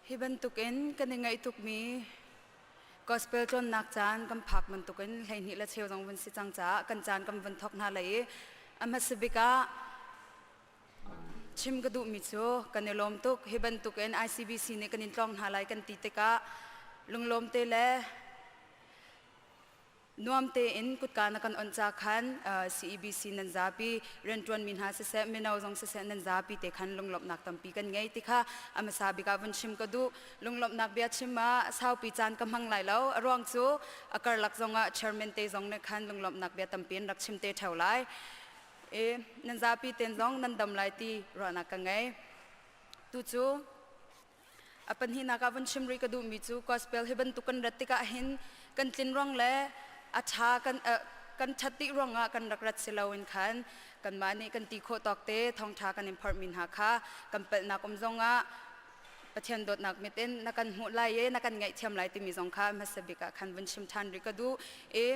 Hi bantukin kan i ngaih tukmi gospel tlawnnak caan kan phak bantukin 12 le cheu zong vun si cang caah kan caan kan vun thawk hna lai i a hmasa bik ah chim ka duhmi cu kan i lawm tuk. Hi bantukin ICBC nih kan in tlawng hna lai kan ti tikah lunglawm te le Nuam tein kutka na kan onh ca khan CEBC nan zapi rianṭuanmi hna siseh, mino zong siseh nan zapi te khan lunglawmhnak tampi kan ngei ti kha a hmasa bik ah vun chim ka duh. Lunglawmhnak bia chim ah saupi caan ka hmang lai lo. A ruang cu a karlak zong ah chairman te zong nih khan lunglawmhnak bia tampi an rak chim te ṭheo lai. I nan zapi ten zong nan dam lai ti ruahnak ka ngei. Tucu A pahnihnak ah vun chim rih ka duhmi cu gospel hi bantuk kan rat tikah hin kan tlin ruang le a ṭha kan kan ṭhat dih ruangah kan rak rat si loin khan kanmah nih kan ti khawh tawk te thawngṭha kan in phorhmi hna kha kan palhnak um zongah Pathian dawtnak mit in na kan hmuh lai i na kan ngaihthiam lai timi zong kha hmasa bik ah khan vun chim ṭhan rih ka duh i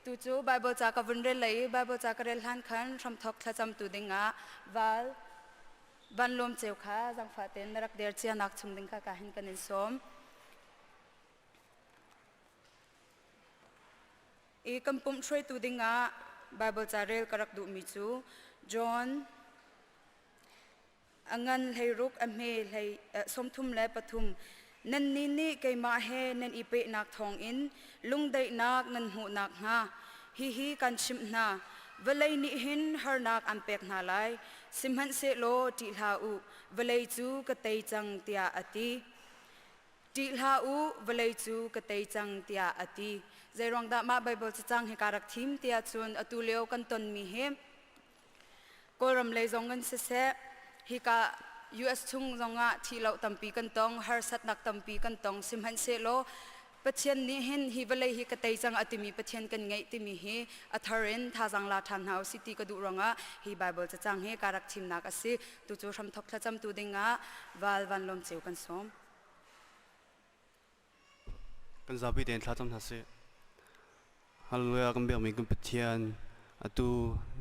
tu cu Bible ca ka vun rel lai i Bible ca ka rel hlan khan hramthawk thlacamtu dingah val Van lawm ceu kha zangfah tein na rak der cianak chung ding kha ka hin kan in sawm. I kan pumh hruaitu dingah Bible ca rel ka rak duhmi cu John a ngan 16 a hme hlei 33 Nannih nih keimah he nan i pehnak thawngin lungdaihnak nan hmuh nakhnga hihi kan chimh hna. Vawlei nih hin harnak an pek hna lai, sihmanhsehlaw ṭih hlah u, vawlei cu ka tei cang, tiah a ti. Ṭih hlah u, vawlei cu ka tei cang, tiah a ti. Zeiruangdah mah Baibal cacang hi kaa rak thim tiah cun atu lio kan tonmi hi Kawlram lei zong in siseh, hika US chung zongah thihloh tampi kan tong, harsatnak tampi kan tong. Sihmanhsehlaw Pathian nih hin hi vawlei hi ka tei cang a timi Pathian kan ngeih timi hi a thar in thazaang la ṭhan hna usih ti ka duh ruangah hi Bible cacang hi ka rak thimnak a si. Tucu hramthok thlacamtu dingah val van lawm ceu kan sawm. Kan zapi tein thlacam hna sih. Hallelujah kan biakmi kan Pathian atu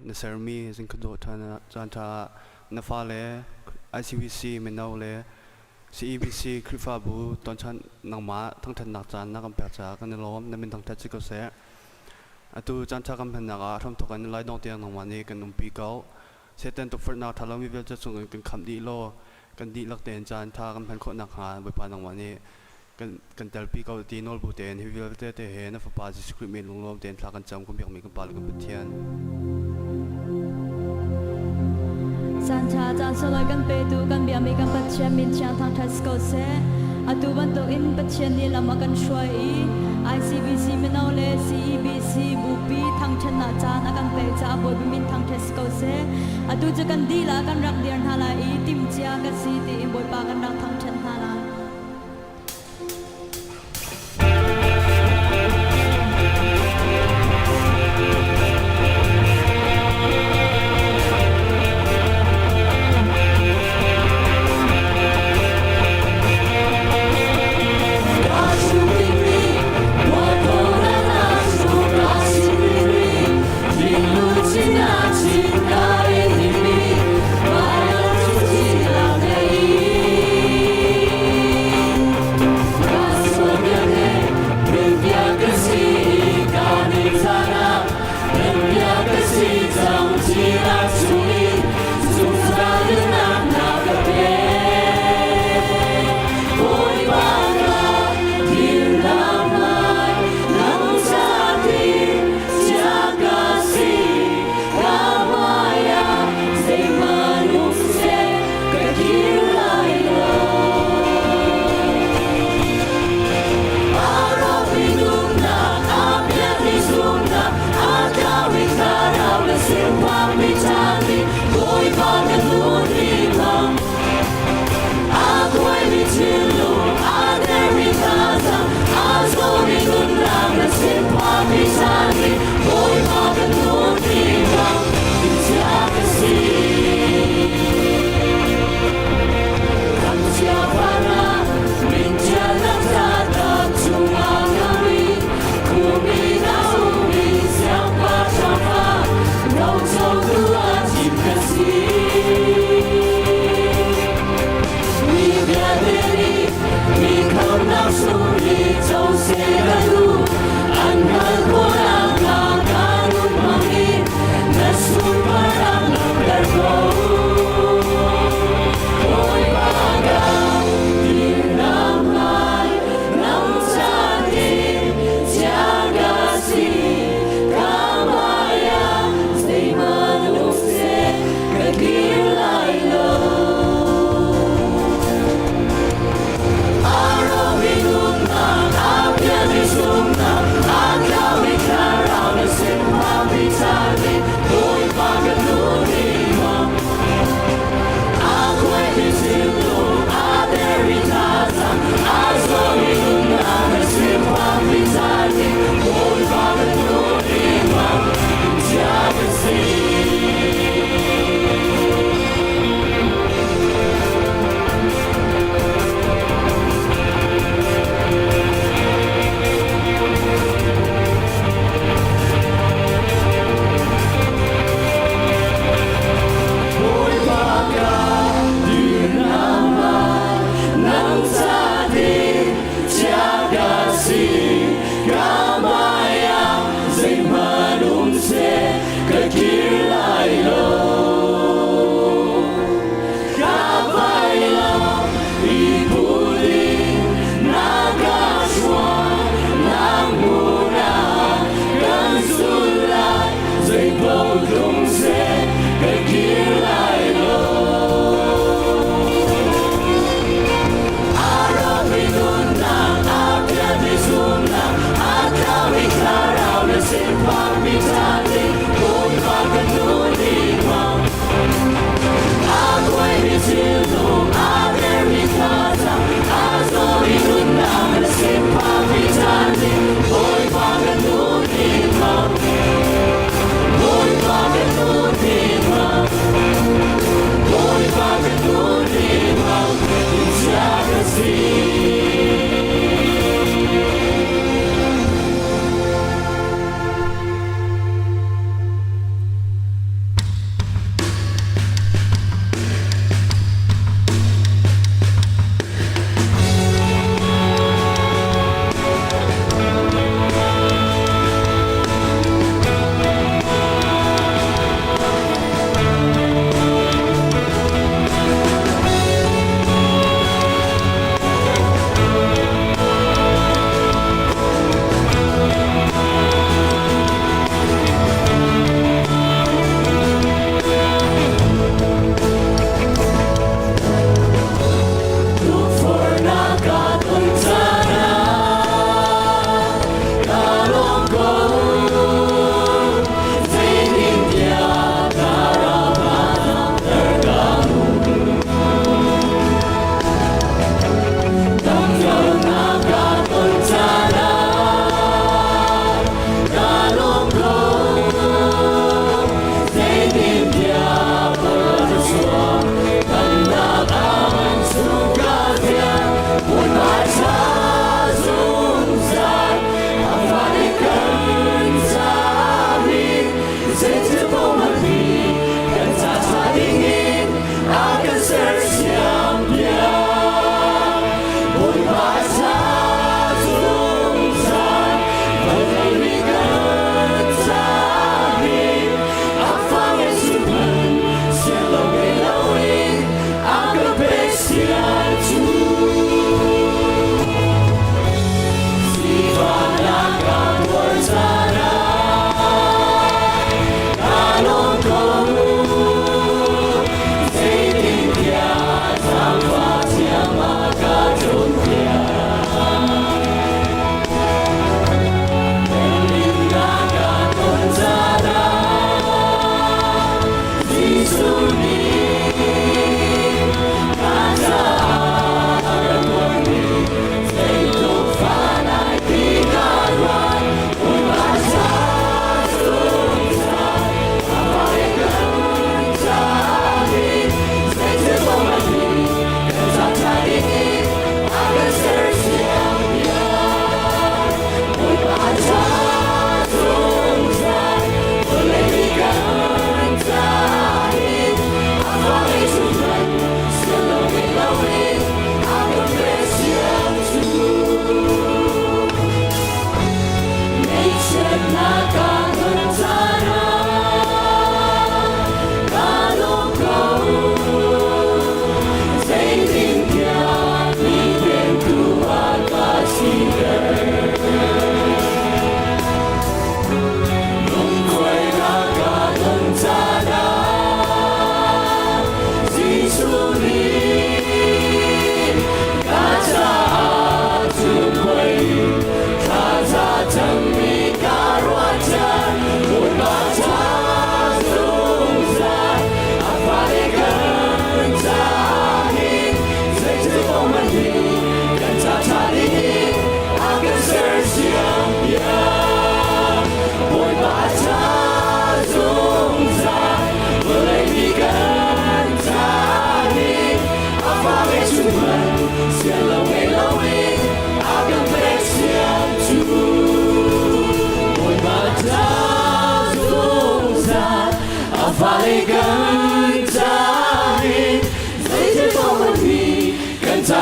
na sermi zingkhat dawh ṭhan caan ṭha ah na fale ICBC mino le CEBC Khrihfabu tuanchan nangmah thangṭhatnak caan na kan pek caah kan i lawm. Na min thangṭhat si ko seh. Atu caan ṭha kan hmannak ah hramthawk in lai dong tiang nangmah nih kan umpi ko. Satan tukforhnak ṭha lomi vialte chung in kan khamh dih law kan dihlak tein caan ṭha kan hman khawh nakhnga Bawipa nangmah nih kan kan telpi ko ti nawlbu tein hi vialte te he na fapa Jesuh Khrih min lunglawm tein thla kan cam kan biakmi kan Pa le kan Pathian. Caan ṭha caan sunglawi kan petu kan biakmi kan Pathian min thiang thangṭhat si ko seh. Atu bantukin Pathian nih lam a kan hruai i ICBC mino le CEBC bupi thangṭhatnak caan a kan pek caah Bawipa min thangṭhat si ko seh. Atu cu kan dilah kan rak dir hna lai i timhcia kan si tiin Bawipa kan rak thangṭhat hna lai.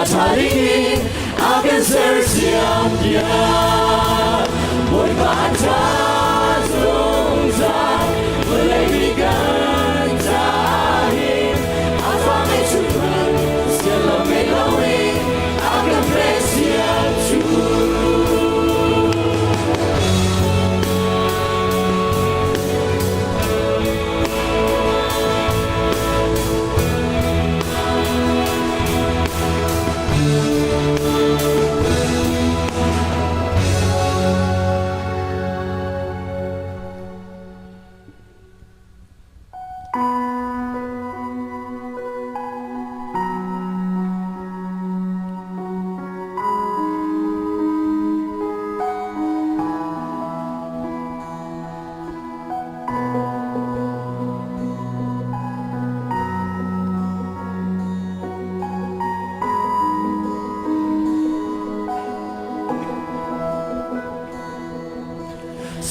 ṭha dingin a kan sersiam piak. Bawipa a ṭha zungzal, vawlei nih kan caah hin a fa ngeihchun hmanh sian lo ngei loin a kan pek siam cu.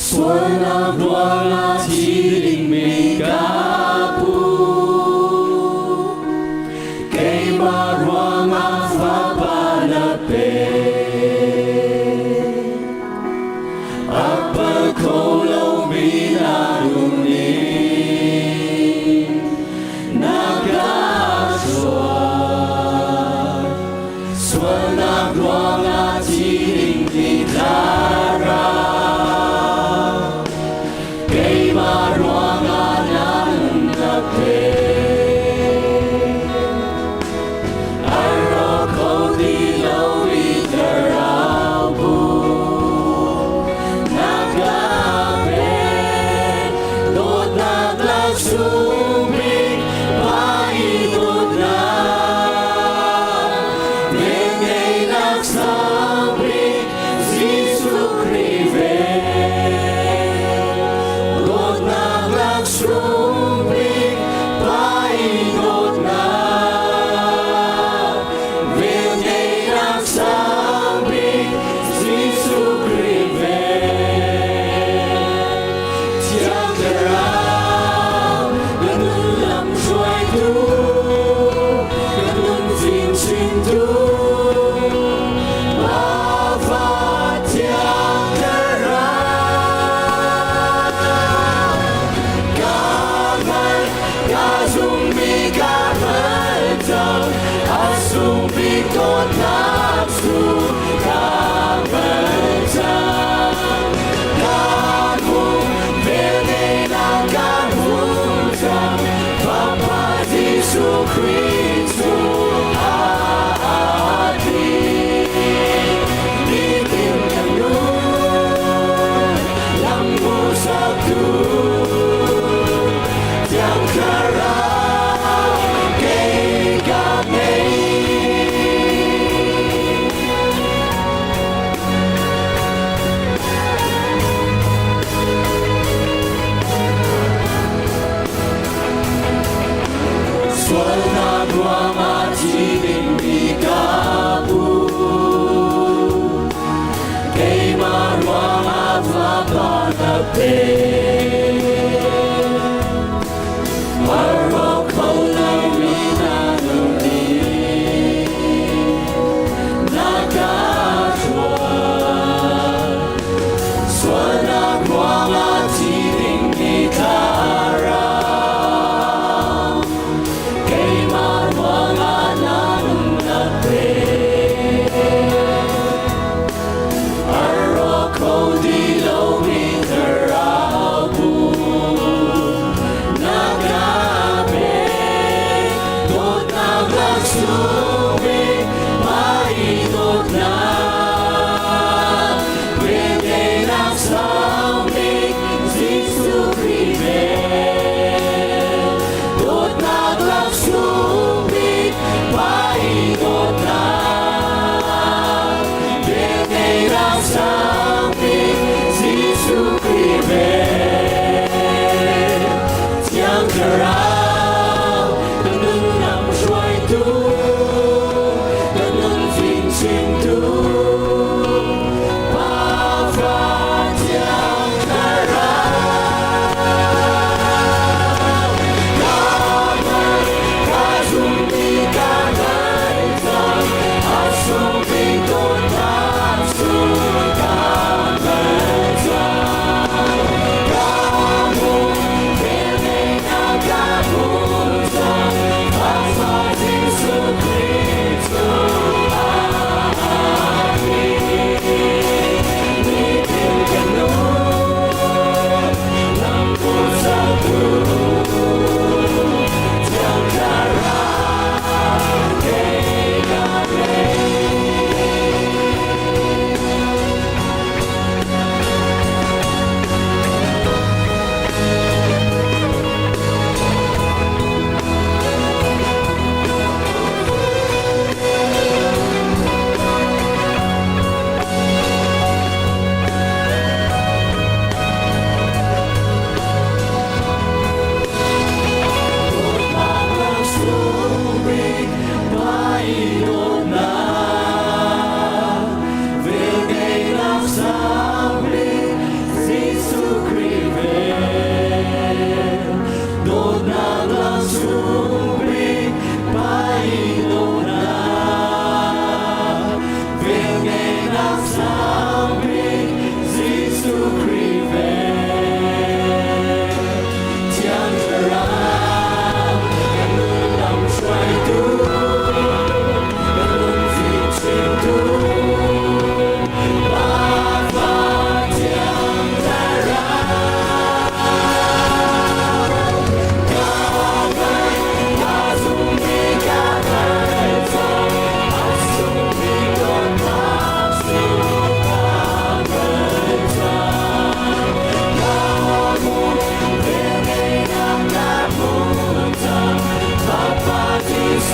Sualnak ruangah thi dingmi ka pu, keimah ruangah fapa na pe. A pal kho lomi na nun nih na ka hruai. Sualnak ruangah thi ding ti thlarau, keimah ruangah na nun na pe. A rawk kho ti lo i thlarau bu na ka pek. Dawtnak laksung bik pa i dawtnak, velngeihnak sang bik Jesuh Khrih ve. Dawtnak laksung bik pa i dawtnak, velngeihnak sang bik Jesuh Khrih ve. Thiang Thlarau, ka nun lam hruaitu, ka nun fimchimtu, Bafa Thiang Thlarau. Ka hngalh, ka zummi ka hngalh cang, a sung bik dawtnak cu ka hngalh cang. Ka hmuh, velngeihnak ka hmuh cang, Fapa Jesuh Khrih cu aa ti. Nitin kan nun, lam hmuhsaktu, Thiang Thlarau kei ka ngei. Sualnak ruangah thi dingmi ka pu, keimah ruangah fapa na pe. A rawk kho lomi na nun nih na ka hruai. Sualnak ruangah thi dingmi thlarau, keimah ruangah na nun na pe. A rawk kho ti lomi thlarau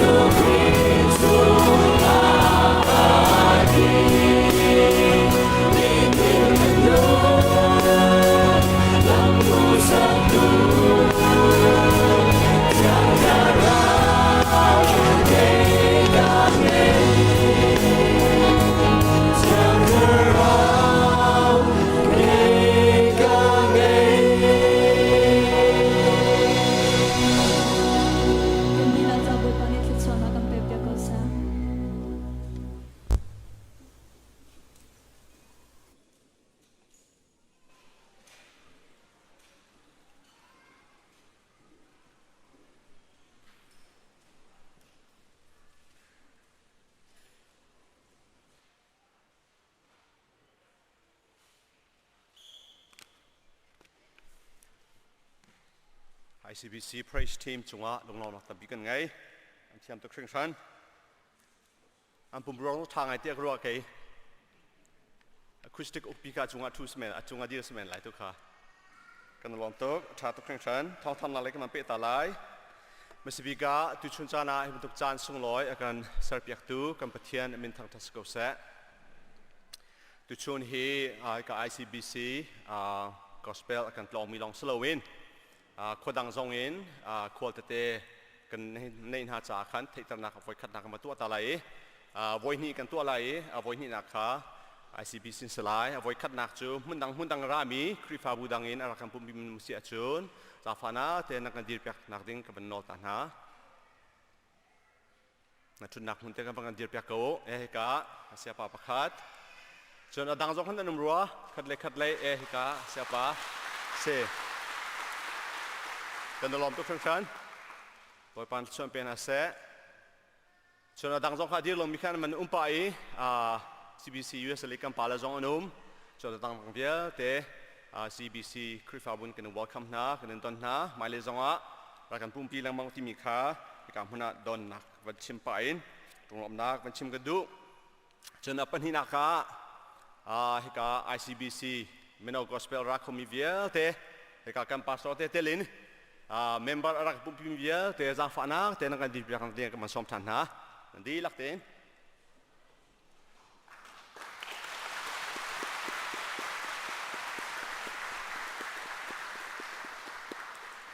Jesuh Khrih chungah a dir. Nitin kan nun, lam hmuhsaktu, Thiang Thlarau kei ka ngei. Thiang Thlarau kei ka ngei. Kan dihlak ca Bawipa nih thluachuahnak kan pek piak ko seh. ICBC Praise Team cungah lunglawmnak tampi kan ngei. An thiam tuk hringhran. An pumruang tha ngai tiah ka ruah kei. Acoustic ukpi ka cungah thu semen a cungah dir semen lai tu kha. Kan lawm tuk, tha tuk hringhran. Thawng than lai kan man pe ta lai. Masibika tuchun caan ah hi bantuk caan sunglawi a kan serpiaktu kan Pathian min thangthat si ko seh. Tuchun hi ka ICBC gospel a kan tlawngmi lawng si loin khuadang zong in khual tete kan neih hna caah khan theihternak voi khatnak kan va tuah ta lai i voi hnih kan tuah lai i a voi hnihnak kha ICBC si lai. A voi khatnak cu hmundang hmundang rami Khrihfabu dang in a rak kan pumpi si ahcun zaangfahnak tein na kan dirpiak nak ding ka van nawl ta hna. Na ṭhutnak hmun te kan van kan dirpiak ko u. E hika siapa pakhat. Cun a dang zong khan an um rua. Khat le khat lei e hika siapa si. Kan i lawm tuk hringhran. Bawipa chuan pe hna seh. Cun a dang zong kha dir lomi khan man um pah i CBC USA lei kan pale zong an um. Cun a dang vialte CBC Khrihfabu in kan in welcome hna, kan in don hna. Hmailei zong ah rak kan pumpi lengmang timi kha hika hmun ah donnak van chim pah in lunglawmhnak van chim ka duh. Cun a pahnihnak ah hika ICBC Mino Gospel ra khomi vialte hika kan pastor te tel in member a rak pumpi vialte zaangfahnak te nan kan dirpiak ding kan van sawm ṭhan hna. Nan dihlak tein.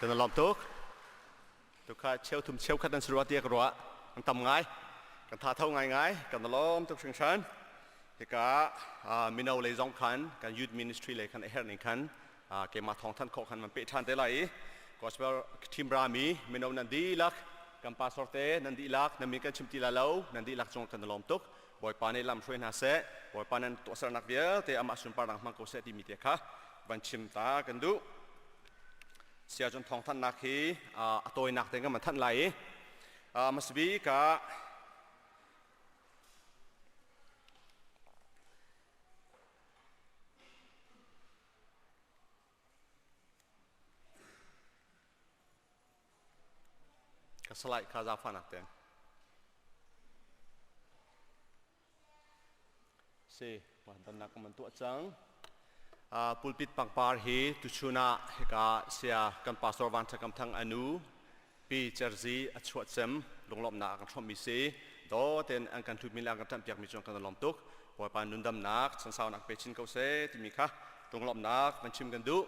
Kan lawm tuk. Tukha cheu thum cheu khat an si rua tiah ka ruah. An tam ngai. Kan tha tho ngai ngai. Kan lawm tuk hringhran. Hika mino lei zong khan kan youth ministry lei khan a herh ning khan keimah thawng thanh khawh khan man pe ṭhan te lai i gospel team rami mino nan dihlak kan pastor te nan dihlak nan min kan chim ti lai lo nan dihlak cung kan lawm tuk. Bawipa nih lam hruai hna seh. Bawipa nan tuahsernak vialte amah sunparnak hmang ko seh timi te kha van chim ta kan duh. Sia cun thawngthanhnak hi a tawinak te kan van thanh lai i hmasabik ah ka salai kha zaangfahnak ten Si, dannak kan tuah cang. Pulpit pangpar hi tuchun ah hika sia kan pastor Van Tha Kam Thang anu Pi Cerzi a chuah cem lunglawmhnak a kan hrawmhmi si. Daw ten an kan hlutmi le an kan ṭanhpiakmi cung kan lawm tuk. Bawipa nundamnak chansaunak pe chin ko seh timi kha lunglawmhnak van chim kan duh.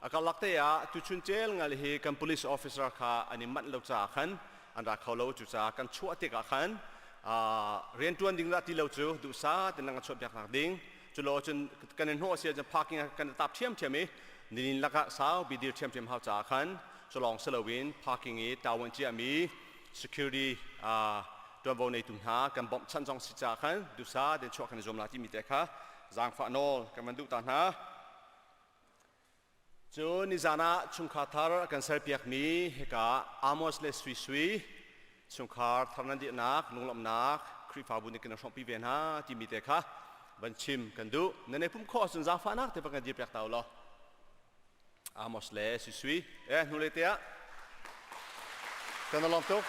A karlak te ah tuchun cel ngal hi kan police officer kha an i manh lo caah khan an ra kho lo. Cucaah kan chuah tikah khan rianṭuan ding dah ti lo cu duhsah tein kan chuahpiak nak ding. Culo cun kan i hnawh si ahcun parking ah kan tap ṭhiamṭhiam i nilin lakah saupi dir ṭhiamṭhiam hau caah khan culawng si loin parking i ṭavuan ciami security ṭuanvo neitu hna kan bawmhchanh zong si caah khan duhsah tein chuah kan i zuam la timi te kha zaangfah nawl kan van duh ta hna. Cun nizan ah chungkhar thar a kan serpiakmi hika Amos le Sui Sui chungkhar thar nan dirhnak lunglawmhnak Khrihfabu nih kan hrawmpi ve hna timi te kha van chim kan duh. Nan ei pum khawh ahcun zaangfahnak te van kan dirpiak ta u law. Amos le Sui Sui eh hnulei te ah kan lawm tuk.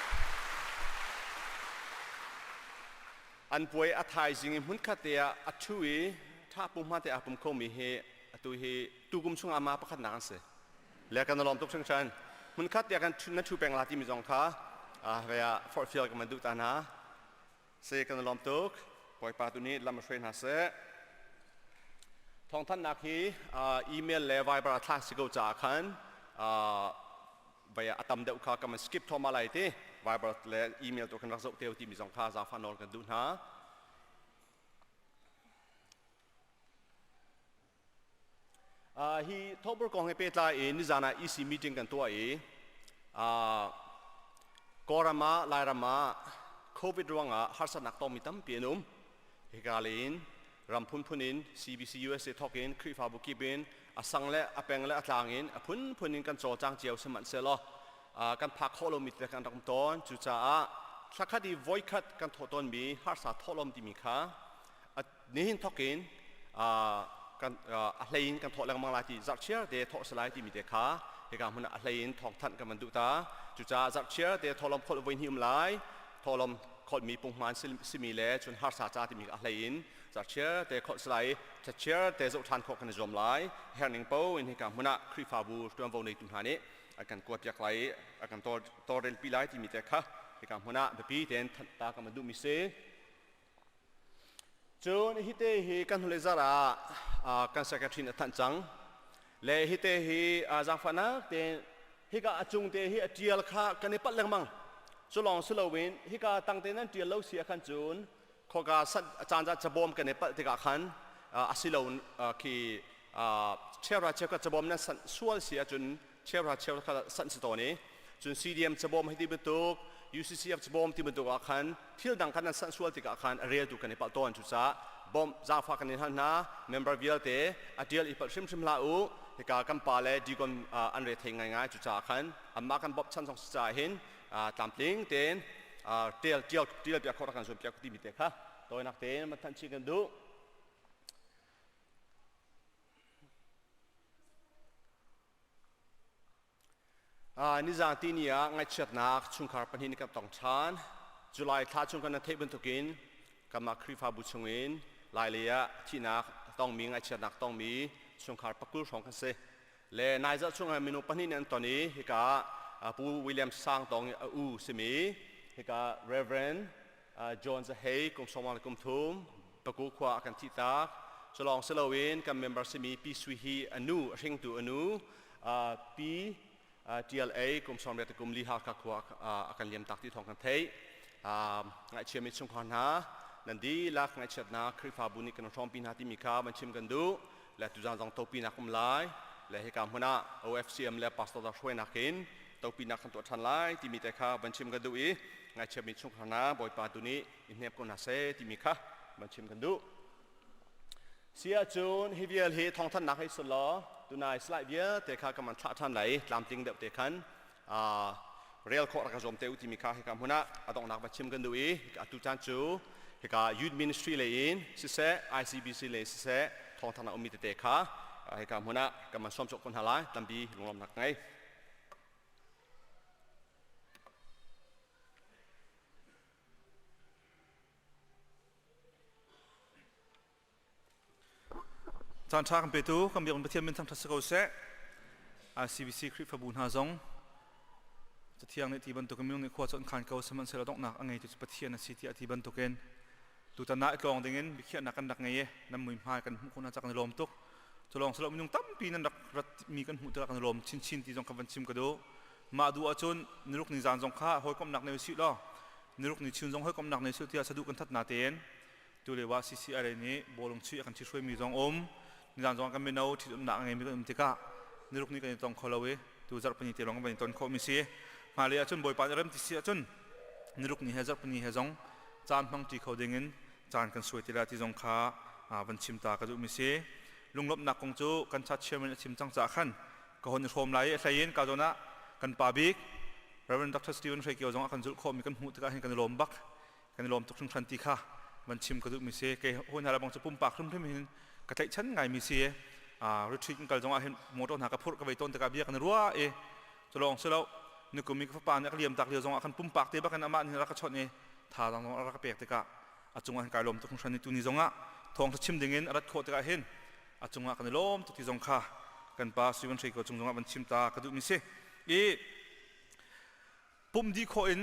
An puai a thaizing i hmunkhat te ah a ṭhu i ṭha pum hma te aa pum khomi hi atu hi tukum chung ah ma pakhatnak an si. Le kan lawm tuk hringhran. Hmunkhat te ah kan na ṭhu peng la timi zong kha Vea forhfial ka man duh ta hna. Se kan lawm tuk. Bawipa tu nih lam hruai hna seh. Thawngthanhnak hi email le Viber a thlah si ko caah khan vai a tam deuh kha kan skip thoma lai ti Viber le email tu kan rak zoh teo timi zong kha zaangfah nawl kan duh hna. Hi thawhbur kong he pehtlai in nizan ah EC meeting kan tuah i Kawlram ah Lairam ah COVID ruangah harsatnak tongmi tampi an um. Hika lei in ram phunphun in CBC USA thawk in Khrihfabu kip in a sang le a peng le a tlang in a phunphun in kan cawlcang cio sihmanhsehlaw kan phak khawh lomi te kan rak um tawn. Cucaah thlakhat i voikhat kan thawh tawnmi harsa thawhlawm timi kha nihin thawk in kan a hlei in kan thawh lengmang lai ti zarhchiar te thawh si lai timi te kha hika hmun ah a hlei in thawngthanh kan van duh ta. Cucaah zarhchiar te thawhlawm kholh voi hnih um lai, thawhlawm kholhmi punghman simi le cun harsa ca timi a hlei in zarhchiar te kholh si lai, thlachiar te zoh ṭhan khawh kan i zuam lai. Herning po in hika hmun ah Khrihfabu ṭuanvo neitu hna nih an kan kuatpiak lai i a kan tawlrelpi lai timi te kha hika hmun ah biapi tein thanh ta kan van duhmi si. Cun hite hi kan hnulei zarh ah kan secretary nih a thanh cang. Le hite hi zaangfahnak tein hika a cung te hi a ṭial kha kan i palh lengmang. Cu lawng si loin hika tang te nan ṭial lo si ah khan cun khoka caan caan cabawm kan i palh tikah khan a si lo khi cheuhra cheukhat cabawm nan sanh sual si ahcun cheuhra cheukhat sanh si tawn i cun CDM cabawm hei ti bantuk UCCF cabawm ti bantuk ah khan thil dang khan nan sanh sual tikah khan a reltu kan i palh tawn. Cucaah bawmh zaangfah kan in hal hna, member vialte a tial i palh hrimhrim hlah u. Hika kan pa le deacon an re thei ngaingai, cucaah khan anmah kan bawmhchan zong si caah hin tlamtling tein tial tial tial piak khawh kan zuam piak timi te kha tawinak tein man thanh chin kan duh. Nizan tini ah ngaihchiatnak chungkhar pahnih nih kan tong ṭhan. July thla chung kan theih bantukin kanmah Khrihfabu chungin Lailei ah thihnak tongmi, ngaihchiatnak tongmi chungkhar pakul hrawng kan si. Le nai zarh chungah minung pahnih nih an ton i hika Pu William Sang Tong i a u simi hika Reverend John Zahei kum sawmang le kum thum Paku khua a kan thihtak. Cu lawng si loin kan member simi Pi Sui hi a nu, a hringtu a nu Pi Tial Ei kum 80 kum li Hakha khua a kan liamtak ti thawng kan theih. Ngaihchiami chungkhar hna nan dihlak ngaihchiatnak Khrihfabu nih kan hrawmpi hna timi kha van chim kan duh. Le tuzaan zong topinak um lai. Le hika hmun ah OFCM le pastor dang hruainak in topinak kan tuah ṭhan lai timi te kha van chim kan duh i ngaihchiami chungkhar hna Bawipa tu nih i hnem ko hna seh timi kha van chim kan duh. Si ahcun hi vial hi thawngthanhnak hei si law tunai slide vialte kha ka man thlah ṭhan lai i tlamtling deuh te khan rel khawh rak ka zuam te u timi kha hika hmun ah a donghnak va chim kan duh i atu caan cu hika youth ministry lei in siseh, ICBC lei siseh, thawngthanhnak ummi tete kha hika hmun ah kan man sawm cawk ko hna lai. Tampi lunglawmhnak ngei. Caan ṭha kan petu kan biakinn Pathian min thangṭhat si ko seh. ICBC Khrihfabu hna zong Cathiang nih ti bantukin minung nih khua cu an khan ko, sihmanhsehlaw donghnak a ngeitu cu Pathian a si tiah a ti bantukin tutan ah i tlawng dingin biakhiahnak kan rak ngei i nan muihmai kan hmuh khawh hna ca kan i lawm tuk. Cu lawng si lo, minung tampi nan rak ratmi kan hmuh tikah kan i lawm chinchin ti zong kan van chim ka duh. Mah duh ahcun niruk ni zan zong kha hawikomhnak nei usih law niruk ni chun zong hawikomhnak nei usih tiah saduh kan that natein tulio ah CCRA nih bawlung chuih a kan ṭhithruaimi zong um nizan zong kan mino ṭhitumnak a ngeimi kan um tikah niruk ni kan i tong kho lo i tu zarhpini te lawng kan van i ton khawhmi si. Hmailei ahcun Bawipa nih rem ti si ahcun niruk ni he zarhpini he zong caan hmang ṭi kho dingin caan kan suai ti lai ti zong kha van chim ta ka duhmi si. Lunglawmhnak kong cu kan chat chairman a chim cang caah khan ka hon i hrawm lai i a hleiin ka zawn ah kan pa bik Reverend Dr. Stephen Hre Kio zong a kan zulh khawhmi kan hmuh tikah hin kan i lawm bak, kan i lawm tuk hringhran ti kha van chim ka duhmi si. Kei hawi hna le bang cu pumpak hrimhrim hin ka tlaihchan ngaimi si. Retreat kan kal zong ah hin motor hna ka phurh ka vei tawn tikah bia kan i ruah i cu lawng si lo, nikum i ka fapa nih a ka liam tak lio zong ah khan pumpak te bak in amah nih rak ka chawnh i thazaang zong a rak ka pek tikah a cungah hin kai lawm tuk hringhran i tuni zong ah thawngtha chim ding in a rat khawh tikah hin a cungah kan i lawm tuk ti zong kha kan pa Sui Van Hre ko cung zongah van chim ta ka duhmi si. I pumh dih khawh in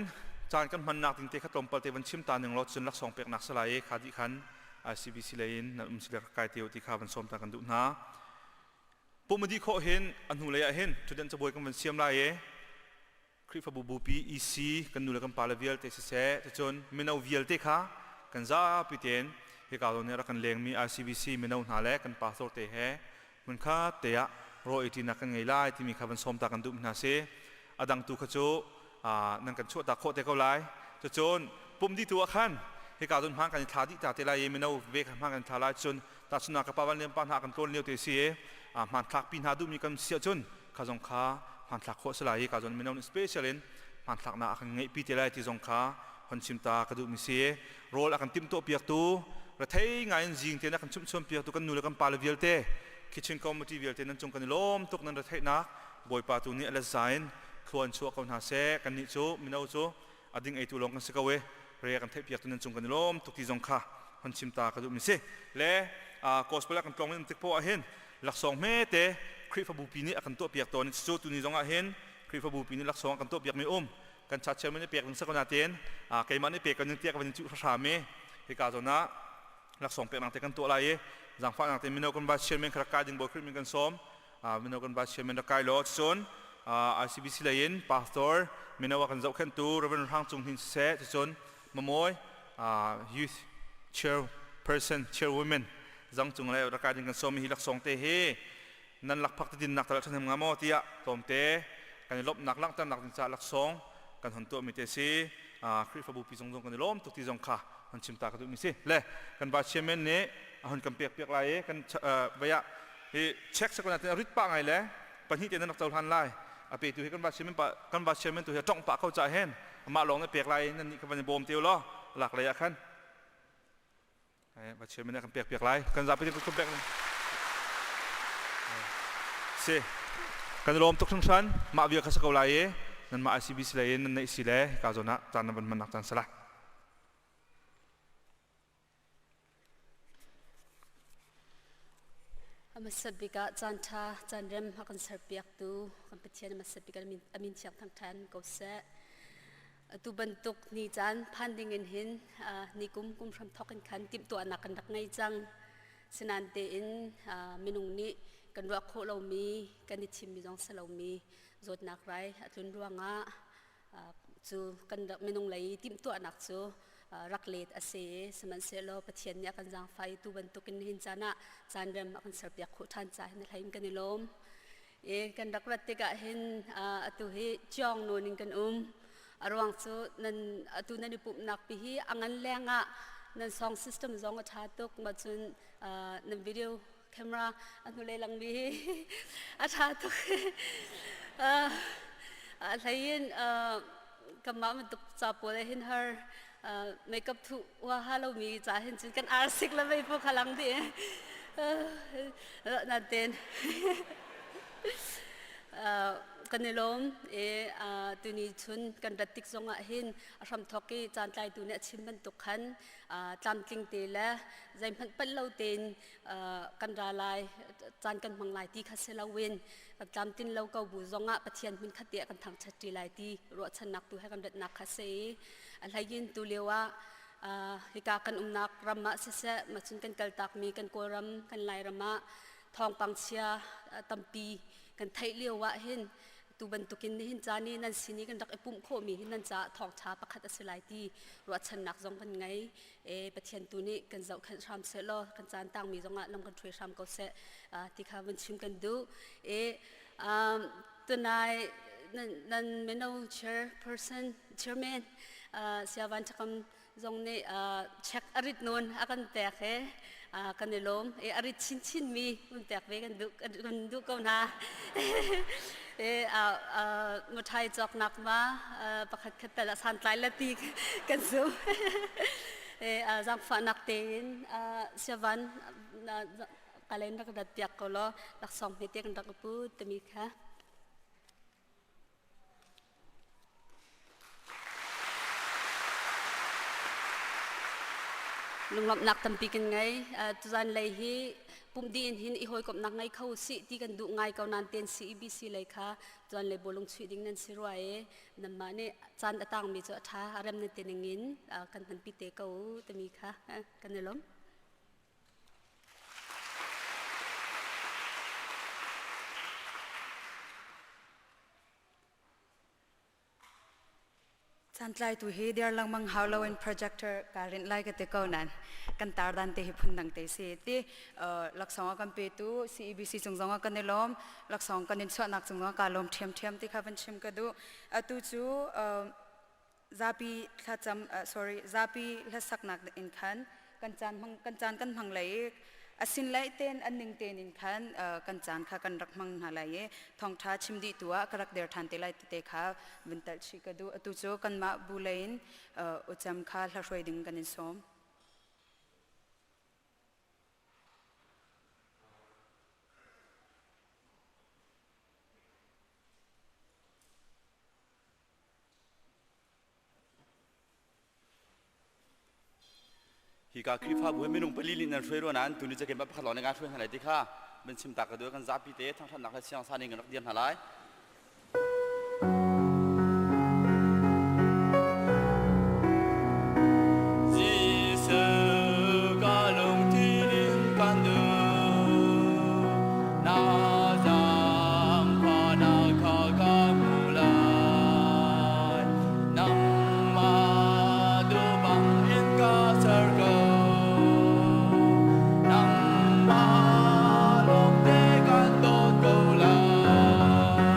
Caan kan hmannak ding te kha tlawmpal te van chim ta ning law cun laksawng peknak si lai i kha dih khan ICBC lei in nan um si le rak kai te u ti kha van sawm ta kan duh hna. Pumadi khawh hin a hnu lei ah hin thutden cabuai kan van siam lai i Khrihfabu bupi EC kan nu le kan pale vialte siseh ticun mino vialte kha kan zapi tein hika zawn nih rak kan lengmi ICBC mino hna le kan pastor te he hmunkhat te ah rawl eiṭinak kan ngei lai timi kha van sawm ta kan duh hna si. A dang tu kha cu nan kan chuahtak khawh te ko lai. Cucun pum dih tu ah khan hika zawn hmaan kan i thla dih ta te lai i mino ve kha hmaan kan i thla lai cun tahchunhnak ka pa van lian pa hna kan tlawn lio te si i hmanthlak pi hna duhmi kan si ahcun kha zong kha hmanthlak khawh si lai i ka zawn mino nih special in hmanthlaknak a kan ngeihpi te lai ti zong kha hon chim ta ka duhmi si. Rawl a kan timhtuah piaktu rethei ngai in zing tein a kan chumhchuan piaktu kan nu le kan pa le vialte kitchen committee vialte nan cung kan i lawm tuk. Nan retheihnak Bawipa tu nih a let za in thluan chuah ko hna seh. Kannih cu mino cu a ding eitu lawng kan si ko i re kan theih piaktu nan cung kan i lawm tuk ti zong kha hon chim ta ka duhmi si. Le gospel a kan tlawng in tik poah hin laksawng hmete Khrihfabu pi nih a kan tuah piak tawn. Cucu tuni zong ah hin Khrihfabu pi nih laksawng a kan tuah piakmi um kan cha chairman nih pek ding sa ko nain keimah nih pek kan tiah ka van in cuh hram i hika zawn ah laksawng peknak te kan tuah lai i zaangfahnak te mino kan vice chairman kha rak kai ding Bawi Khrih min kan sawm. Mino kan vice chairman rak kai law cun ICBC lei in pastor mino a kan zohkhenhtu Reverend Hrang Cung Hnin siseh cun Mamawi youth chairperson chairwomen zang cung le rak kai ding kan sawm hi laksawng te hi nan lakphak te dinnak tal ṭhahnem nga maw tiah tlawmte kan i lawmhnak langhternak ding caah laksawng kan hon tuahmi te si. Khrihfabu pi zong zong kan i lawm tuk ti zong kha hon chim ta ka duhmi si. Le kan vice chairman nih a hon kan pek piak lai i kan vei ah hi check sakona te rit pa ngai le pahnih te nan rak cohlan lai. A petu hi kan vice chairman pa kan vice chairman tu hi tong pa ko ca hen amah lawng na pek lai nan nih ka van i bawm te law lak lei ah khan vice chairman nih kan pek piak lai kan zapi te kan pek si kan lawm tuk hringhran. Mah bia kha sa ko lai i nan mah ICBC lei in nan neih si le hika zawn ah caan nan van hman nak caan sala. A hmasa bik ah caan ṭha, caan rem a kan serpiaktu kan Pathian a hmasa bik a min thiang thangṭhan ko seh. Atu bantuk ni caan phan ding in hin ni kum kum hram thawk in khan timhtuahnak kan rak ngei cang. Sinain tein minung nih kan ruah khawh lomi, kan i thimmi zong si lomi zawtnak rai a tlun ruangah cu kan minung lei timhtuahnak cu rak let a si. Sihmanhsehlaw Pathian nih a kan zaangfah i tu bantukin nihin caan ah caan rem a kan serpiak khawh ṭhan caah hin a hlei in kan i lawm. I kan rak rat tikah hin atu hi ciong nawn in kan um. A ruang cu nan atu nan i pumhnak pi hi a ngan leng ah nan song system zong a ṭha tuk. Ma cun nan video camera a hnulei langmi hi a ṭha tuk. A hlei in kanmah bantuk ca pawl ah hin har makeup thuh huaha lomi ca hin cun kan ar sik le mei pu kha lang dih nain kan i lawm i tuni chun kan rat tik zongah hin a hramthawk i caan tlaitu nih a chim bantuk khan tlamtling te le zeihmanh palh lo tein kan ra lai caan kan hmang lai ti kha si loin kan tlamtlin lo ko bu zongah Pathian hmun khat te ah kan thangṭhat ṭi lai ti ruahchannak tu he kan ratnak kha si i a hleiin tu lio ah hika kan umnak ram ah siseh macun kan kaltakmi kan Kawlram kan Lairam ah thawngpang chia tampi kan theih lio ah hin tu bantukin nihin caan i nan sin i kan rak i pumh khawhmi hi nan caah thawngṭha pakhat a si lai ti ruahchannak zong kan ngei. E Pathian tu nih kan zohkhenh hram seh law kan caan tangmi zongah lam kan ṭhuai hram ko seh ti kha vun chim kan duh. E tunai nan mino chairperson chairman Siavan Thakam zong nih check a rit nawn a kan pek he kan i lawm. E a rit chinchin mi un pek ve kan duh kan duh ko hna. E muthai cawknak ma pakhat khat tal ah santlai la ti kan zum. E zaangfahnak tein siavan kalen rak rat piak ko law laksawng hme te kan rak pu timi kha. Lunglawmhnak tampi kan ngei. Tuzan lei hi pumh dih in hin i hawikomhnak ngei kho sih ti kan duh ngai ko nain ten CEBC lei kha tuan lei bawlung chuih ding nan si rua i nanmah nih caan a tangmi cu a ṭha a rem nan ti ning in kan hmanpi te ko timi kha kan i lawm. Santlaitu hi der lengmang hau loin projector ka rinh lai ka ti ko nan kan tar dan te hi phundang te si ti laksawng a kan petu CEBC cung zong ah kan i lawm laksawng kan in chuahnak cung zong ka lawm ṭhiamṭhiam ti kha van chim ka duh atu cu zapi thlacam sorry zapi hlasaknak in khan kan caan hmang kan caan kan hmang lai i asin lai ten an ning ten in khan kan caan kha kan rak hmang hna lai i thawngtha chim dih tu ah ka rak der than te lai tete kha vun talh chih ka duh atu cu kanmah bu lei in ucham kha hla hruai ding kan in sawm. Hika Khrihfabu hi minung pali nih nan hruai rua nain tuni cakem pakhat lawng nih kan hruai hna lai ti kha min chim ta ka duh kan zapi te thangthatnak le siang san in kan rak dir hna lai. Jesuh ka lungthin in kan duh na zaangfahnak kha ka hmu lai nangmah duh bang in ka ser ko nangmah lawngte kan dawt ko lai.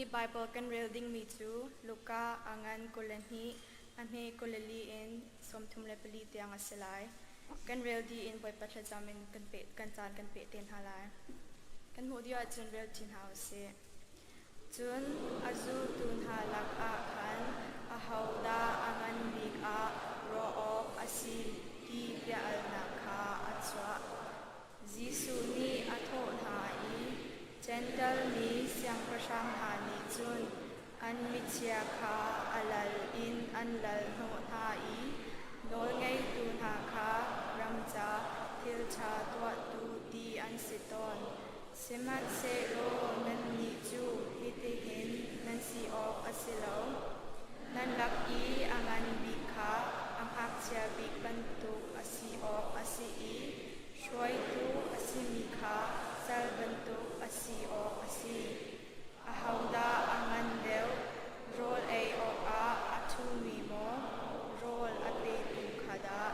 Tuni Baibal kan rel dingmi cu Luka a ngan 22 a hme 24 in 34 tiang a si lai. Kan rel dih in Bawipa thlacam in kan peh kan caan kan peh te hna lai. Kan hmuh dih ahcun rel ṭi hna u sih. Cun a zultu hna lakah khan ahodah a ngan bik ah ruah awk a si ti bia-alnak kha a chuah. Jesuh nih a thawh hna i, Jentail mi siangpahrang hna nih cun an michia kha a lal in an lal hnawh hna i nawlngeitu hna kha ramca thil ṭha tuahtu ti an si tawn. Sihmanhsehlaw nannih cu hitihin nan si awk a si lo. Nan lak i a ngan bik kha a ngakchia bik bantuk a si awk a si i hruaitu a simi kha sal bantuk a si awk a si. Ahodah a ngan deuh? Rawl ei awkah a ṭhumi maw, rawl a petu kha dah?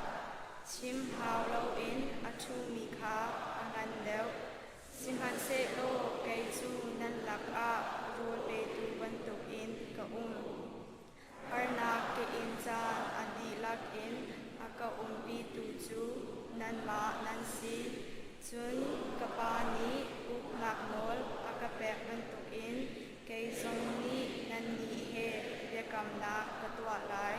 Chim hau loin a ṭhumi kha a ngan deuh. Sihmanhsehlaw kei cu nan lakah rawl petu bantukin ka um. Harnak ka in caan a dihlak in a ka umpitu cu nanmah nan si. Cun ka Pa nih uknak nawl a ka pek bantukin kei zong nih nannih he biakamnak ka tuah lai.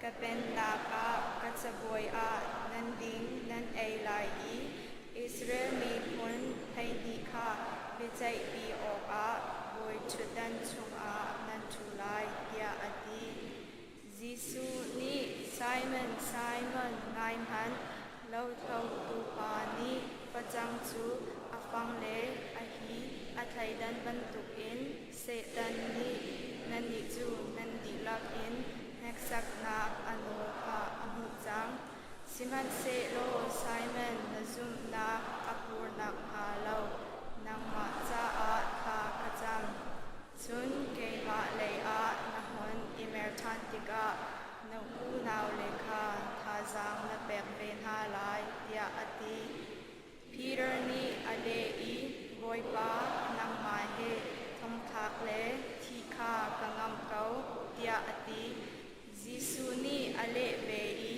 Ka pennak ah ka cabuai ah nan ding nan ei lai i Israel miphun 12 kha biaceihpi awkah bawiṭhutdan chungah nan ṭhu lai, tiah a ti. Jesuh nih, Simon, Simon, ngai hmanh, lothlotu pa nih facang cu a fang le a hi a thleidan bantukin Satan nih nannih cu nan dihlak in hneksaknak a nawl kha a hmuh cang. Sihmanhsehlaw Simon, na zumhnak a pur nakhnga lo nangmah caah thla ka cam. Cun keimah leiah na hun i mer ṭhan tikah na unaule kha thazaang na pek ve hna lai, tiah a ti. Peter nih a leh i, Bawipa, nangmah he thongthlak le thih kha ka ngamh ko, tiah a ti. Jesuh nih a leh ve i,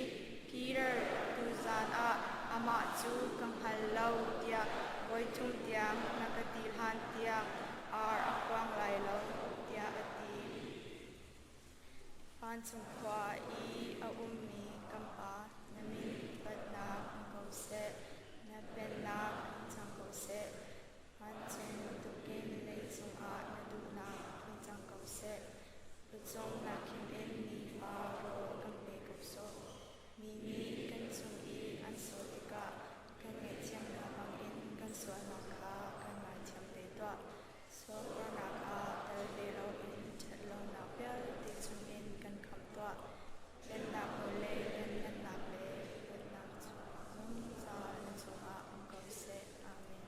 Peter, tuzan ah amah cu ka hngal lo tiah voithum tiang na ka ti hlan tiang ar a khuang lai lo, tiah a ti. Vancung khua i a ummi kan Pa, na min upatnak um ko seh, na pennak hung cang ko seh. Vancung bantukin leicung ah na duhnak hung cang ko seh. Pawcawm nak in nifa rawl kan pe ko sawh. Mi nih kan cung i an sual tikah kan ngaihthiam hna bangin kan sualnak kha kan ngaithiam ve tuah. Sualpawrnak ah tel ve loin ṭhatlonak vialte chungin kan khamh tuah. Pennak nawl le lianhngannak le upatnak cu zungzal na cungah um ko seh. Amen.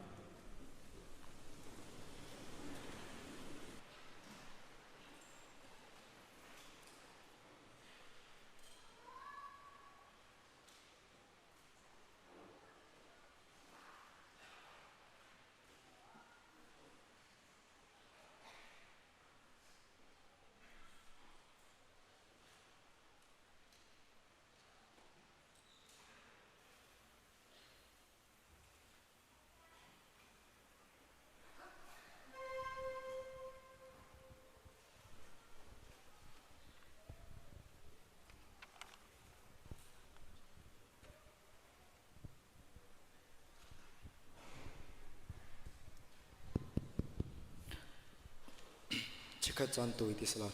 Chikkhat caan tawi ti sala.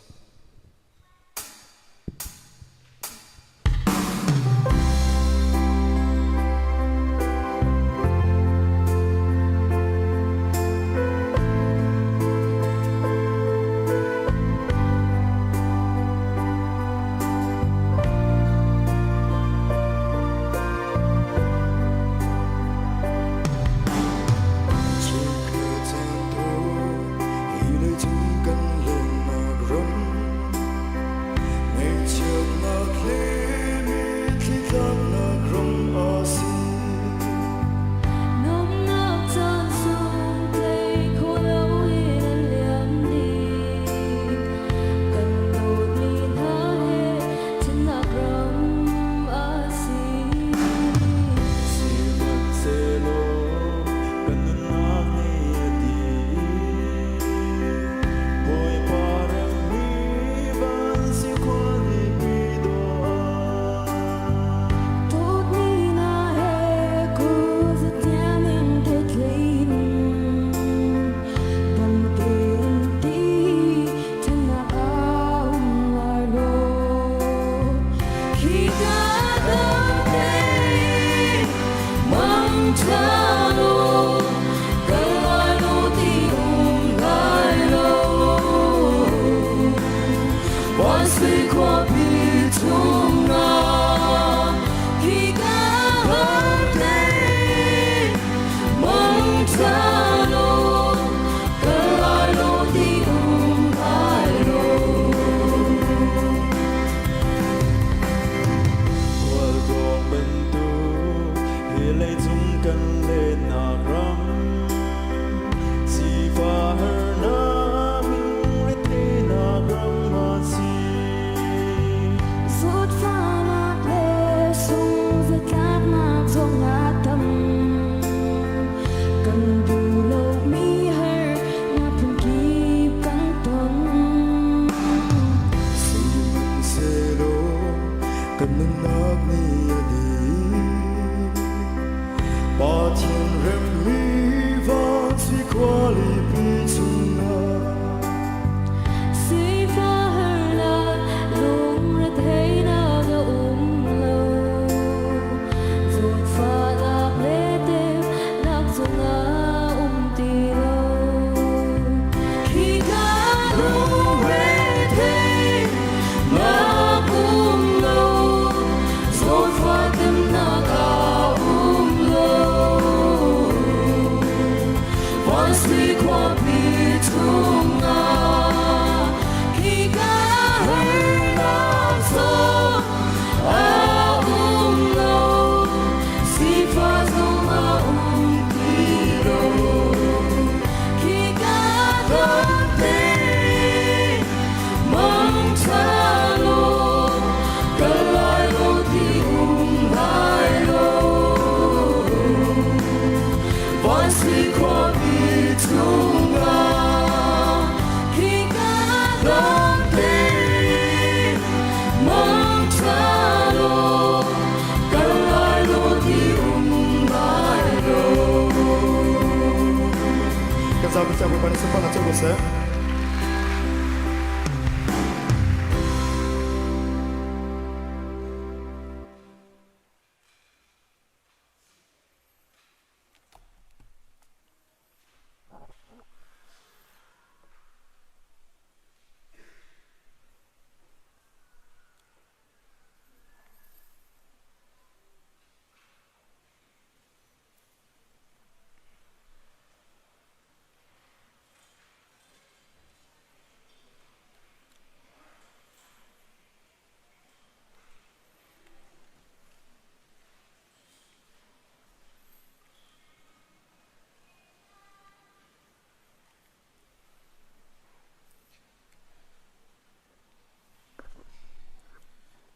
thangṭhat cio ko seh.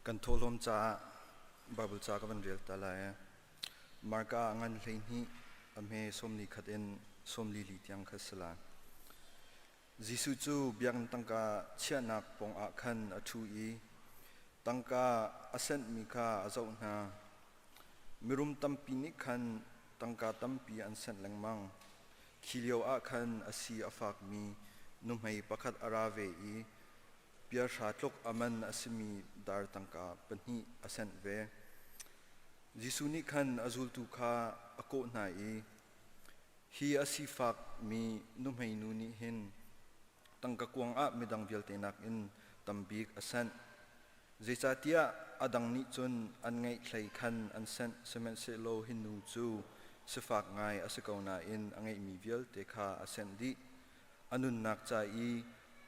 Kan thawhlawm caah Bible ca ka van rel ta lai. Marka ngan 12 a hme sawmli khat in sawmli li tiang kha si lai. Jesuh cu biakinn tangka chiahnak pawng ah khan a ṭhu i tangka a senhmi kha a zoh hna. Mirum tampi nih khan tangka tampi an senh lengmang. Khi lio ah khan a si a fakmi nuhmei pakhat a ra ve i piahra tluk a man a simi dar tangka pahnih a senh ve. Jesuh nih khan a zultu kha a kawh hna i, Hi a sifakmi nuhmeinu nih hin tangka kuang ah midang vialte nakin tam bik a senh. Zeicahtiah a dang nih cun an ngeih hlei khan an senh, sihmanhsehlaw hi nu cu sifak ngai a si ko nain a ngeihmi vialte kha a senh dih. A nunnak ca i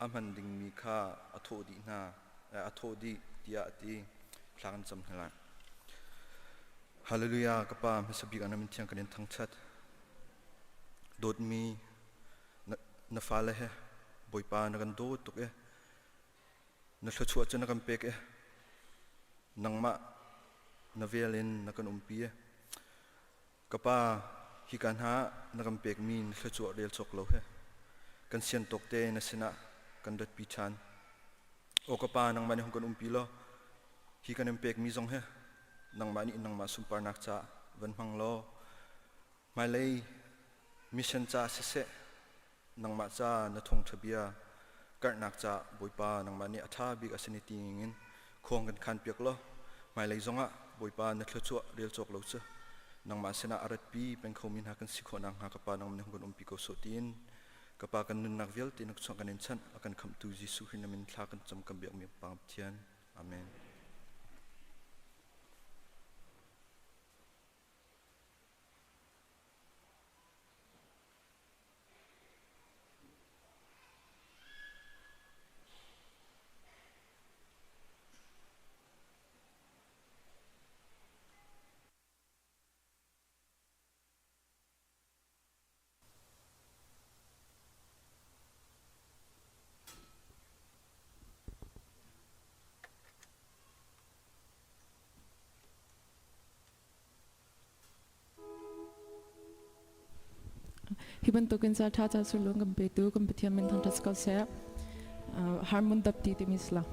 a hman dingmi kha a thawh dih hna, a thawh dih, tiah a ti. Thla kan cam hna lai. Hallelujah, ka Pa, hmasa bik ah na min thiang kan in thangṭhat. Dawtmi na, na fale he Bawipa na kan dawt tuk i na thluachuah cu na kan pek i nangmah na vel in na kan umpi i ka pa hika hna na kan pekmi na thluachuah rel cawk lo he kan sian tawk te na sinah kan ratpi ṭhan. Aw ka pa nangmah nih hung kan umpi law hi kan in pekmi zong hi nangmah nih nangmah sunparnak caah van hmang law hmailei mission ca siseh nangmah ca na thawngṭha bia karhnak ca Bawipa nangmah nih a ṭha bik a si ti in khuang kan khan piak law hmailei zongah Bawipa na thluachuah rel cawk lo cu nangmah sinah a ratpi peng khomi hna kan si khawh nakhnga ka pa nangmah nih hung kan umpi ko sawh tiin ka pa kan nunnak vialte na chuah kan in chanh a kan khamhtu Jesuh Khrih na min thla kan cam kan biakmi Pa Pathian amen. Hi bantukin ca ṭha ca sulung kan petu kan Pathian min thangṭhat ko seh. Harmun dapti timi sila.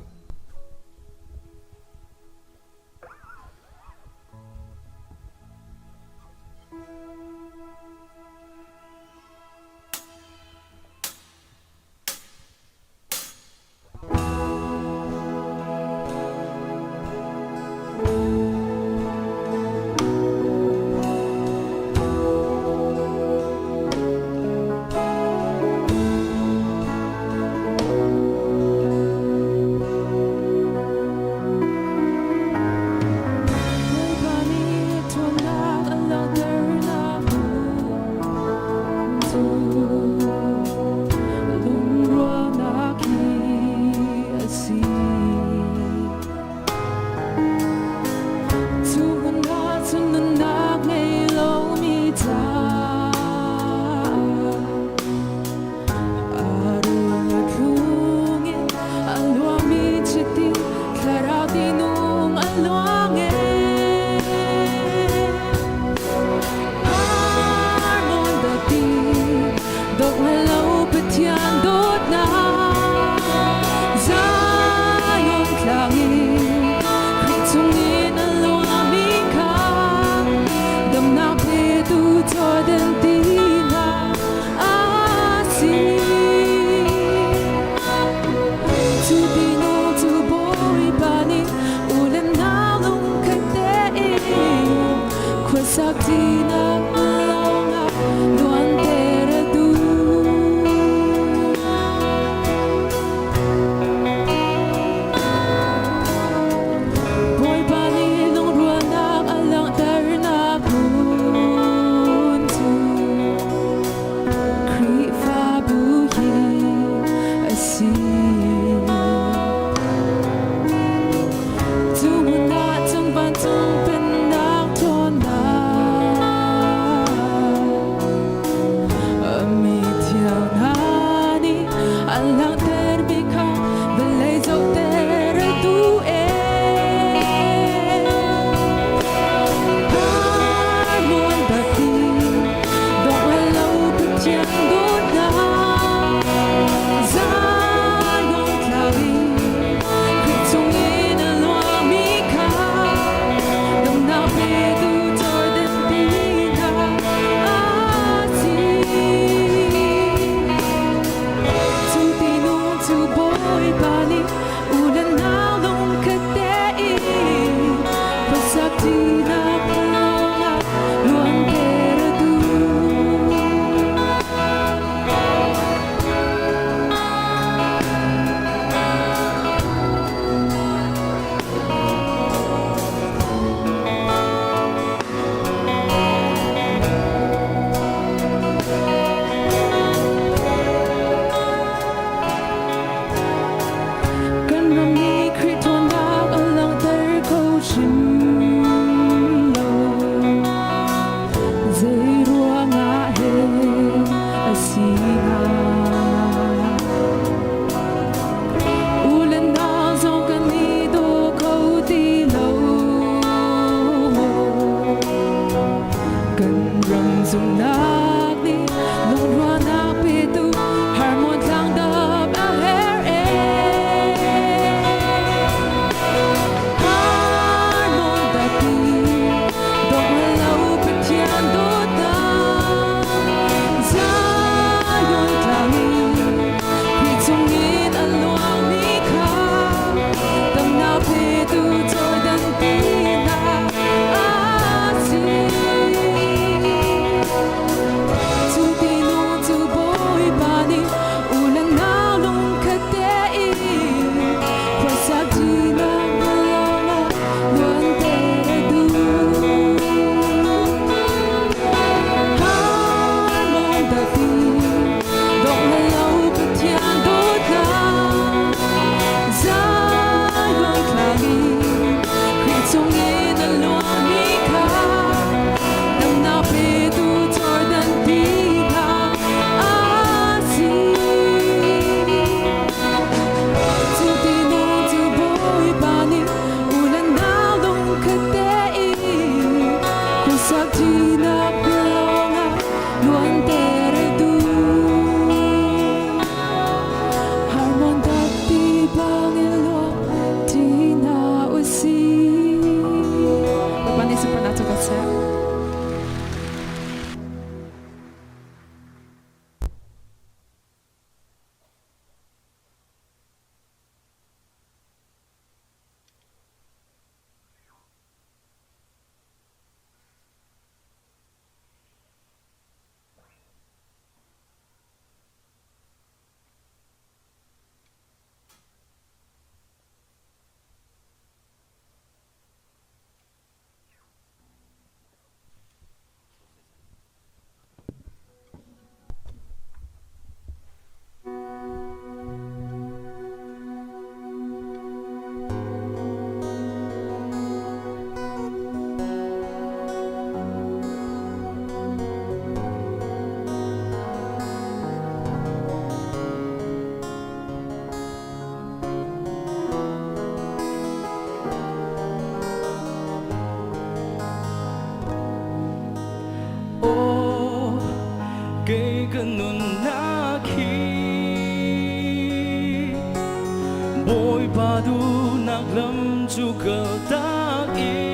Bawipa duhnak lam cu kaltak in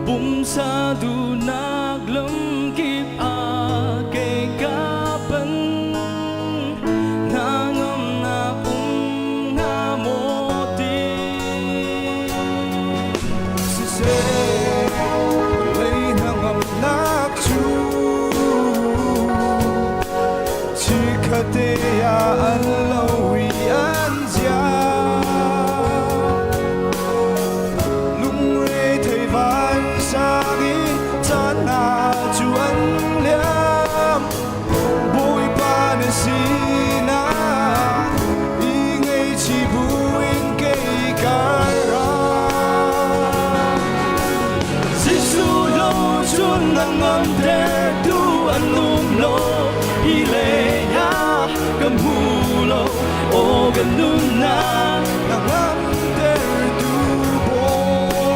pumsa duhnak lam kip ah kei ka pan. Hnangamnak um hnga maw ti? Siseh, lei hnangamnak cu chikkhatte ah an lo i an ziam. Lungre thei vansang i caan hna cu an liam. Bawipa na sinah i ngaihchih buin kei ka ra. Jesuh lo cun na ngamtertu an um lo, hi lei ah ka hmu lo, aw ka nunnak. Na ngamtertu Bawi.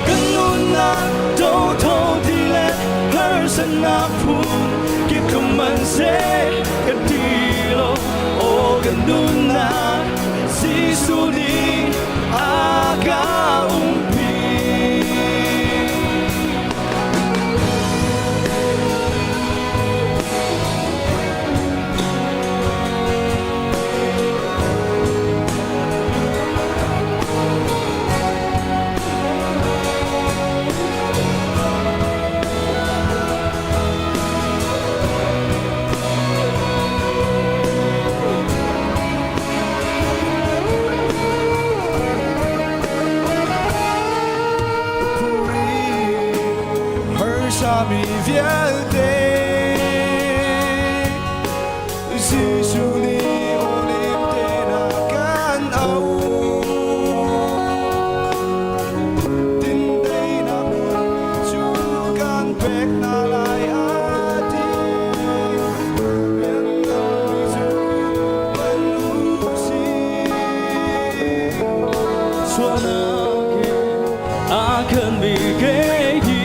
Kan nunnak dotho ti le harsatnak phun kip tlung man seh ka ti lo, aw kan nunnak Jesuh nih a ka umpi. Harsami vialte Jesuh nih awnem te na kan auh. Tindeinak hmun cu kan pek hna lai a ti. Riangammi cu kan u sih. Sualnak he a kan mi kei hi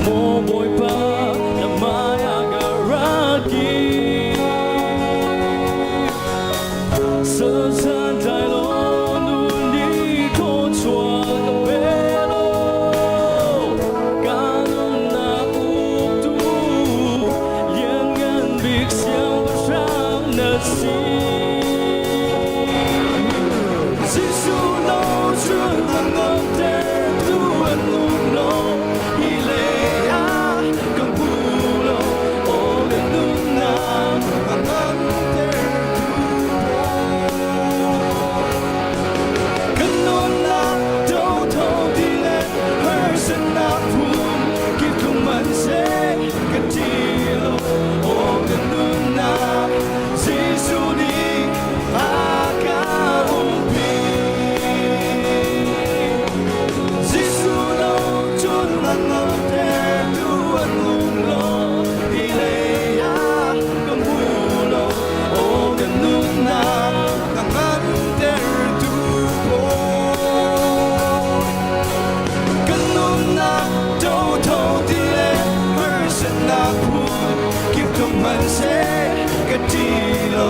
Maw Bawipa na hmai ah ka rak kir. Salsan tlai law nun nih thawchuah ka pe law ka nunnak uktu lianngan bik siangpahrang na si. Jesuh lo cun na ngamtertu an um lo, hi lei ah ka hmu lo, aw ka nunnak A ngamtertu Kan nunnak dotho ti le harsatnak phun kip tlung man seh ka ti lo, aw ka nunnak Jesuh nih a ka umpi. Jesuh lo cun na ngamtertu an um lo, hi lei ah ka hmu lo, aw ka nunnak Na ngamtertu Bawi. Kan nunnak dotho ti le harsatnak phun kip tlung man seh ka ti lo,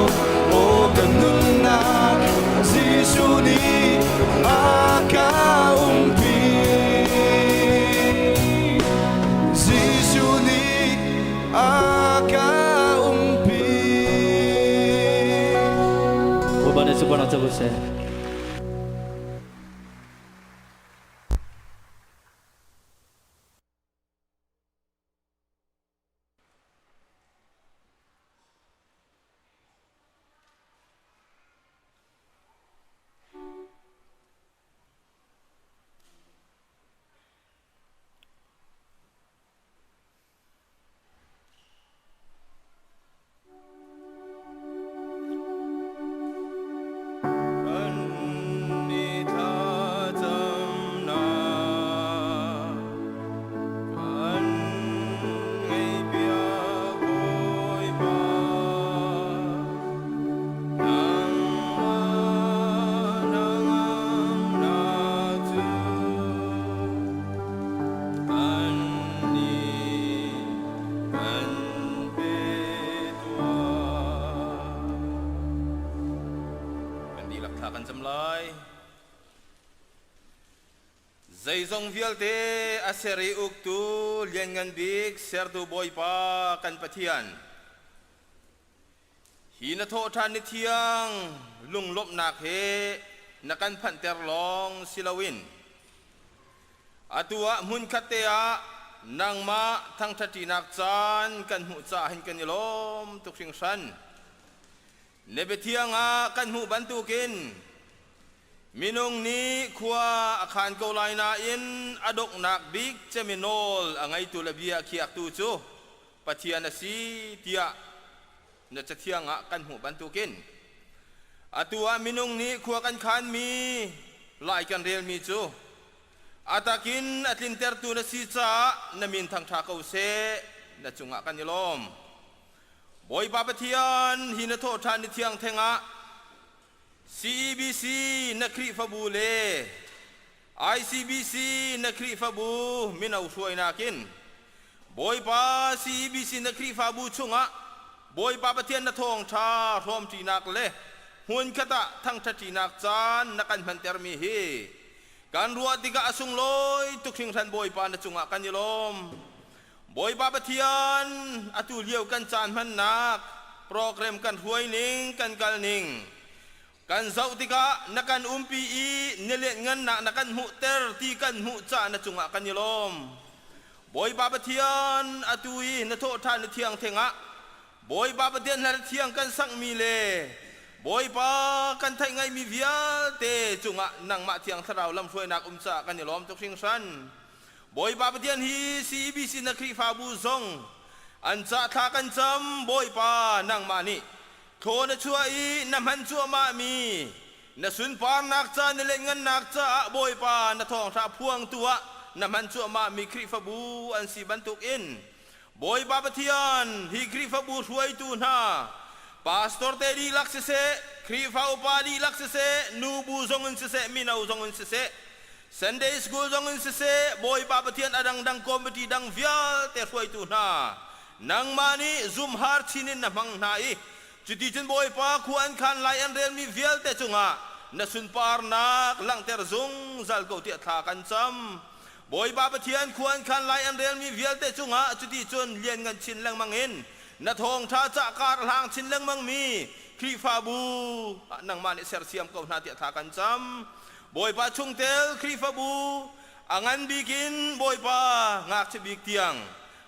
aw ka nunnak Jesuh nih a ka umpi. Jesuh nih a ka umpi. Bawipa nih sunparnak co ko seh. Kan lai. Zeizong vialte a ser i uktu lianngan bik sertu Bawipa kan Pathian, hi na thawhṭhan ni thiang lunglawmhnak he na kan phanhter lawng si loin atu ah hmunkhat te ah nangmah thangṭhatṭinak caan kan hmuh caah hin kan i lawm tuk hringhran. Na biathiang ah kan hmuh bantukin minung nih khua a khan ko lai nain a donghnak bik cem i nawl a ngeitu le bia a khiaktu cu Pathian a si tiah na cathiang ah kan hmuh bantukin atu ah minung nih khua kan khanmi lai kan relmi cu a takin a tlintertu na si caah na min thangṭha ko seh, na cungah kan i lawm. Bawipa Pathian, hi na thawhṭhan ni thiang theng ah CEBC na Khrihfabu le ICBC na Khrihfabu mino hruainak in Bawipa CEBC na Khrihfabu chungah Bawipa Pathian na thawngṭha hrawmṭinak le hmunkhat ah thangṭhatṭinak caan na kan hmantermi hi kan ruah tikah a sunglawi tuk hringhran. Bawipa, na cungah kan i lawm. Bawipa Pathian, atu lio kan caan hmannak program kan hruai ning kan kal ning kan zoh tikah na kan umpi i na lianhngannak na kan hmuhter ti kan hmuh caah na cungah kan i lawm. Bawipa Pathian, atu i na thawhṭhan na thiang theng ah Bawipa Pathian hla thiang kan sakmi le Bawipa kan theih ngaimi vialte cungah nangmah Thiang Thlarau lamhruainak um caah kan i lawm tuk hringhran. Bawipa Pathian hi CEBC na Khrihfabu zong an cah thla kan cam. Bawipa, nangmah nih thaw na chuah i na hman cuahmah mi na sunparnak ca na lengngannak caah Bawipa na thawngtha phuangtu ah na hman cuahmah mi Khrihfabu an si bantuk in Bawipa Pathian, hi Khrihfabu hruaitu hna pastor te dihlak siseh, Khrihfa upa dihlak siseh, nubu zong in siseh, mino zong in siseh, Sunday school zong in siseh, Bawipa Pathian a dangdang committee dang vialte hruaitu hna nangmah nih zumhar chin in na hmang hna i cuticun Bawipa khua an khan lai an relmi vialte cungah na sunparnak langhter zungzal ko tiah thla kan cam. Bawipa Pathian, khua an khan lai an relmi vialte cungah cuticun lianngan chin lengmang in na thawngṭha cah kar a hlang chin lengmangmi Khrihfabu ah nangmah nih sersiam ko hna tiah thla kan cam. Bawipa chungtel Khrihfabu a ngan bik in Bawipa ngakchia bik tiang,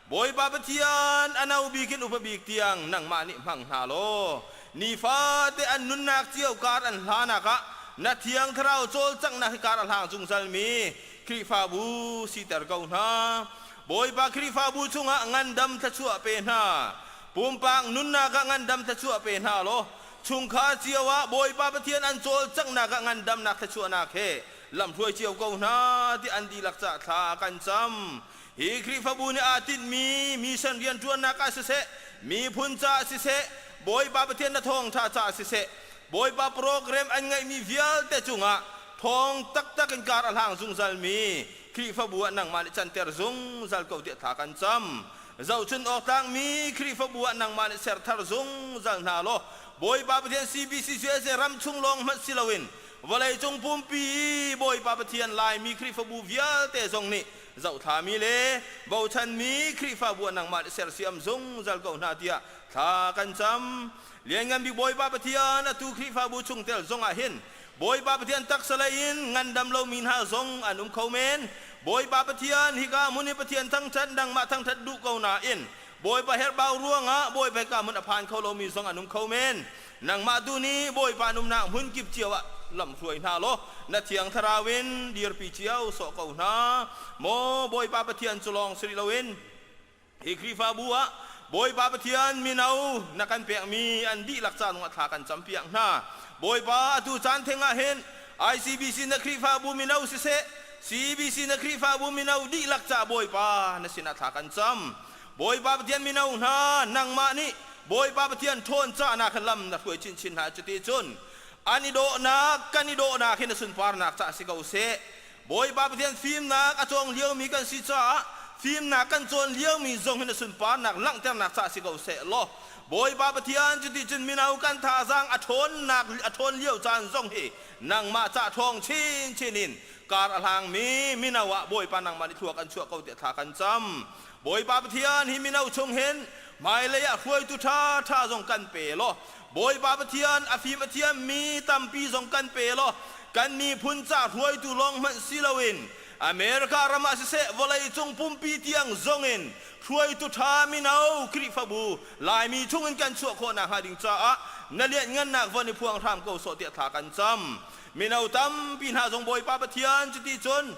Bawipa Pathian a no bik in upa bik tiang nangmah nih hmang hna law nifate an nunnak cio kar an hlanak ah na Thiang Thlarau cawlcanghnak hi kar a hlang zungzalmi Khrihfabu siter ko hna. Bawipa, Khrihfabu chungah ngandam thluachuah pe hna. Pumpak nunnak ah ngandam thluachuah pe hna law chungkhar cio ah Bawipa Pathian an cawlcanghnak ah ngandamnak thluachuahnak he lamhruai cio ko hna ti an dihlak cah thla kan cam. Hi Khrihfabu nih aa tinhmi mission rianṭuannak ah siseh, miphun caah siseh, Bawipa Pathian na thawngṭha caah siseh, Bawipa program an ngeihmi vialte cungah thawng taktak in kar a hlang zungzalmi Khrihfabu ah nangmah nih canter zungzal ko tiah thla kan cam. Zohchun awk tlakmi Khrihfabu ah nangmah nih serthar zungzal hna law Bawipa Pathian CBC USA ram chung lawng hmanh si loin vawleicung pumpi i Bawipa Pathian Laimi Khrihfabu vialte zong nih zohthlami le bochanmi Khrihfabu ah nangmah nih sersiam zungzal ko hna tiah thla kan cam. Lianngan Bik Bawipa Pathian, atu Khrihfabu chungtel zong ah hin Bawipa Pathian taksa lei in ngandam lomi hna zong an um kho men. Bawipa Pathian, hika hmun hi Pathian thangṭhat nangmah thangṭhat duh ko nain Bawipa herhbau ruangah Bawipa hika hmun a phan kho lomi zong an um kho men. Nangmah tu nih Bawipa an umnak hmun kip cio ah lamhruai hna law na Thiang Thlarau in dirpi cio sawh ko hna. Maw Bawipa Pathian, cu lawng si rih loin hi Khrihfabu ah Bawipa Pathian mino na kan pekmi an dihlak ca nung ah thla kan campiak hna. Bawipa, atu caan theng ah hin ICBC na Khrihfabu mino siseh, CBC na Khrihfabu mino dihlak ca Bawipa na sinah thla kan cam. Bawipa Pathian, mino hna nangmah nih Bawipa Pathian ṭhawn cahnak he lam na hruai chinchin hna. Cuti cun an i dawhnak kan i dawhnak hi na sunparnak ca si ko seh. Bawipa Pathian, fimnak a cawng liomi kan si caah Fimnak kan cawn liomi zong hi na sunparnak langhternak ca si ko seh law Bawipa Pathian cuticun mino kan thazaang a ṭhawnnak a ṭhawn lio caan zong hi nangmah ca ṭhawng chinchin in kar a hlangmi mino ah Bawipa nangmah nih thlua kan chuah ko tiah thla kan cam. Bawipa Pathian hi mino chung hin hmailei ah hruaitu ṭhaṭha zong kan pe law Bawipa Pathian a fim a thiammi tampi zong kan pe law kan miphun ca hruaitu lawng hmanh si loin America ram ah siseh vawleicung pumpi tiang zong in hruaitu ṭha mino Khrihfabu Laimi chungin kan chuah khawh nakhnga ding caah na lianhngannak von i phuang hram ko sawh tiah thla kan cam. Mino tampi hna zong Bawipa Pathian cuti cun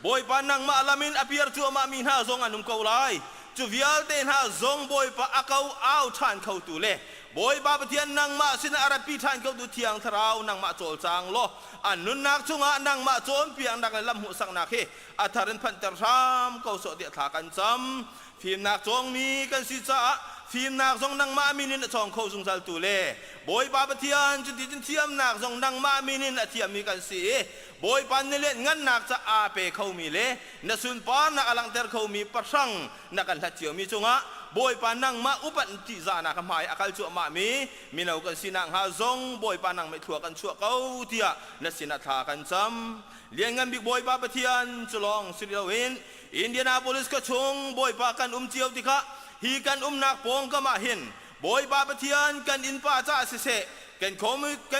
Bawipa nangmah lam in a piar cuahmahmi hna zong an um ko lai. Cu vialte hna zong Bawipa a ko au ṭhan khotu le Bawipa Pathian nangmah sinah a ratpi ṭhan khotu Thiang Thlarau nangmah cawlcang law an nunnak chungah nangmah cawnpiaknak le lam hmuhsaknak hi a thar in phanhter hram ko sawh tiah thla kan cam. Fimnak cawngmi kan si caah fimnak zong nangmah min in a cawng kho zungzaltu le Bawipa Pathian cuticun thiamnak zong nangmah min in a thiammi kan si i Bawipa na lianhngannak ca aa pe khomi le na sunparnak a langhter khomi pahrang na kan hlat ciomi cungah Bawipa nangmah upat ṭihzahnak a hmai a kal cuahmahmi mino kan si nakhnga zong Bawipa nangmah thlua kan chuah ko tiah na sinah thla kan cam. Lianngan bik Bawipa Pathian cu lawng si loin Indianapolis khuachung Bawipa kan um cio tikah hi kan umnak pawngkam ah hin Bawipa Pathian kan innpa caah siseh kan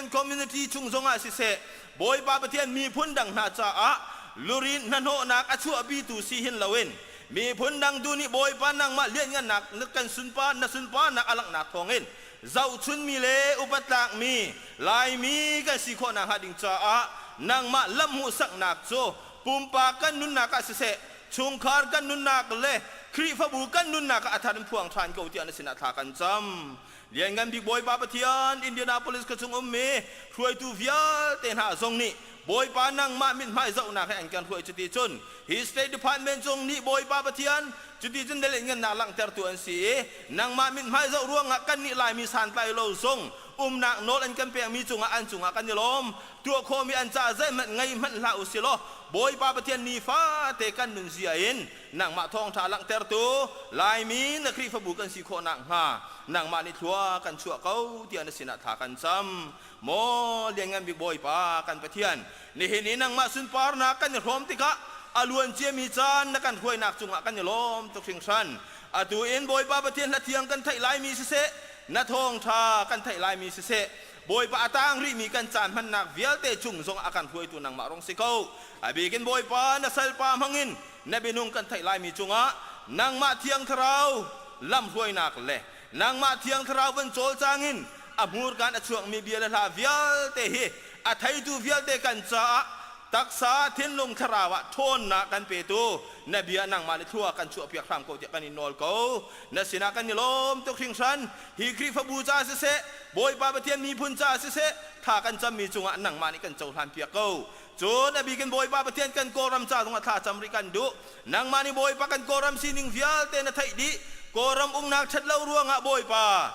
community chung zongah siseh Bawipa Pathian miphun dang hna caah lurin hnahnawhnak a chuahpitu si hin loin miphun dang tu nih Bawipa nangmah lianngannak na kan sunpa na sunparnak a langhnak thawngin zohchunmi le upat tlakmi Laimi kan si khawh nakhnga ding caah nangmah lam hmuhsaknak cu pumpak kan nunnak ah siseh chungkhar kan nunnak le Khrihfabu kan nunnak ah a thar in phuang ṭhan ko tiah na sinah thla kan cam. Lianngan bik Bawipa Pathian Indianapolis khuachung ummi hruaitu vialte hna zong nih Bawipa nangmah mithmai zohnak he an kan hruai cuti cun hi State Department cung nih Bawipa Pathian cuti cun na lianngannak langhtertu an si i nangmah mithmai zoh ruangah kannih Laimi santlai lo zong umnak nawl an kan pekmi cungah an cungah kan i lawm tuah khawhmi an caah zeihmanh ngei hmanh hlah u si law Bawipa Pathian nifate kan nunzia in nangmah thawngṭha langhtertu Laimi na Khrihfabu kan si khawh nakhnga nangmah nih thlua kan chuah ko tiah na sinah thla kan cam. Maw Lianngan Bik Bawipa kan Pathian, nihin i nangmah sunparnak kan i hrawm tikah a luan ciami caan na kan hruainak cungah kan i lawm tuk hringhran. Atu in Bawipa Pathian hla thiang kan theih laimi siseh, na thawngṭha kan theih laimi siseh, Bawipa a tang rihmi kan caan hmannak vialte cung zong a kan hruaitu nangmah rong si ko. A bikin Bawipa na salpa hmangin na minung kan theih laimi cungah nangmah Thiang Thlarau lamhruainak le nangmah Thiang Thlarau van cawlcang in a hmurka in a chuakmi bia le hla vialte hi a theitu vialte kan caah taksa thinlung thlarau ah ṭhawnnak kan petu na bia nangmah nih thlua kan chuahpiak hram ko tiah kan in nawl ko. Na sinah kan i lawm tuk hringhran. Hi Khrihfabu caah siseh, Bawipa Pathian miphun caah siseh, tha kan cammi cungah nangmah nih kan cohlanpiak ko. Cun a bik in Bawipa Pathian kan Kawlram ca zongah thla cam rih kan duh. Nangmah nih Bawipa kan Kawlram sining vialte na theih dih. Kawlram umnak ṭhat lo ruangah Bawipa,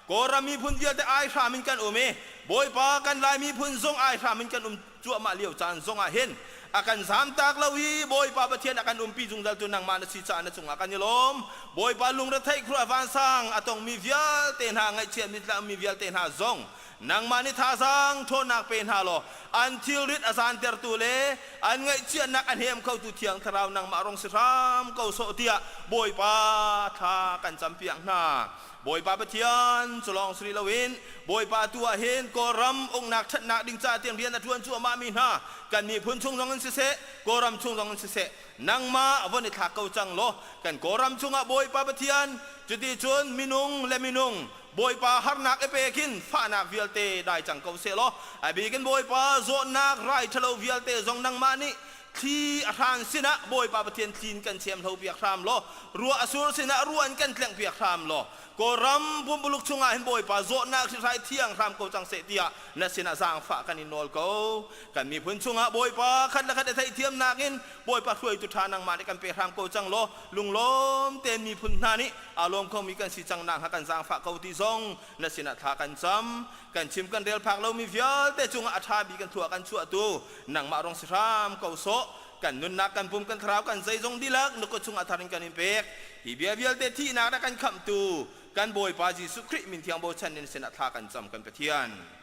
Kawlram miphun vialte aihram in kan um i Bawipa kan Lai miphun zong aihram in kan um cuahmah lio caan zongah hin a kan zamtak lo i Bawipa Pathian a kan umpi zungzal tu nangmah na si caah na cungah kan i lawm. Bawipa lungretheih khuruah vansang a tongmi vialte hna, ngaihchiat mitla ummi vialte hna zong Nangmah nih thazaang ṭhawnnak pe hna law an thilrit a zaantertu le an ngaihchiatnak a hnem khotu Thiang Thlarau nangmah rong si hram ko sawh tiah Bawipa thla kan campiak hna. Bawipa Pathian cu lawng si rih loin Bawipa tu ah hin Kawlram uknak ṭhatnak ding ca tiang rian a ṭuan cuahmahmi hna kan miphun chung zong in siseh, Kawlram chung zong in siseh, nangmah von i thlak ko cang law kan Kawlram chungah Bawipa Pathian cuticun minung le minung Bawipa harnak i pek in fahnak vialte dai cang ko seh law a bik in Bawipa zawtnak rai ṭhalo vialte zong nangmah nih thli a hran sinah Bawipa Pathian thli in kan thiamhlo piak hram law ruah a sur sinah ruah in kan tlengh piak hram law Kawlram pumpuluk chungah hin Bawipa zawtnak hri thiang hram ko cang seh tiah na sinah zaangfah kan in nawl ko. Kan miphun chungah Bawipa khat le khat i theihthiamnak in Bawipa hruaitu ṭha nangmah nih kan pe hram ko cang law lunglawm tein miphun hna nih aa lawm khomi kan si cang nakhnga kan zaangfah ko ti zong na sinah thla kan cam. Kan chim kan rel phak lomi vialte cungah a ṭha bik kan thlua kan chuahtu nangmah rong si hram ko sawh. Kan nunnak, kan pum, kan thlarau, kan zeizong dihlak na kut chungah thar in kan in pek. Hi bia vialte thihnak le kan khamhtu kan Bawipa Jesuh Khrih min thiang bochan in sinah thla kan cam kan Pathian. Amen.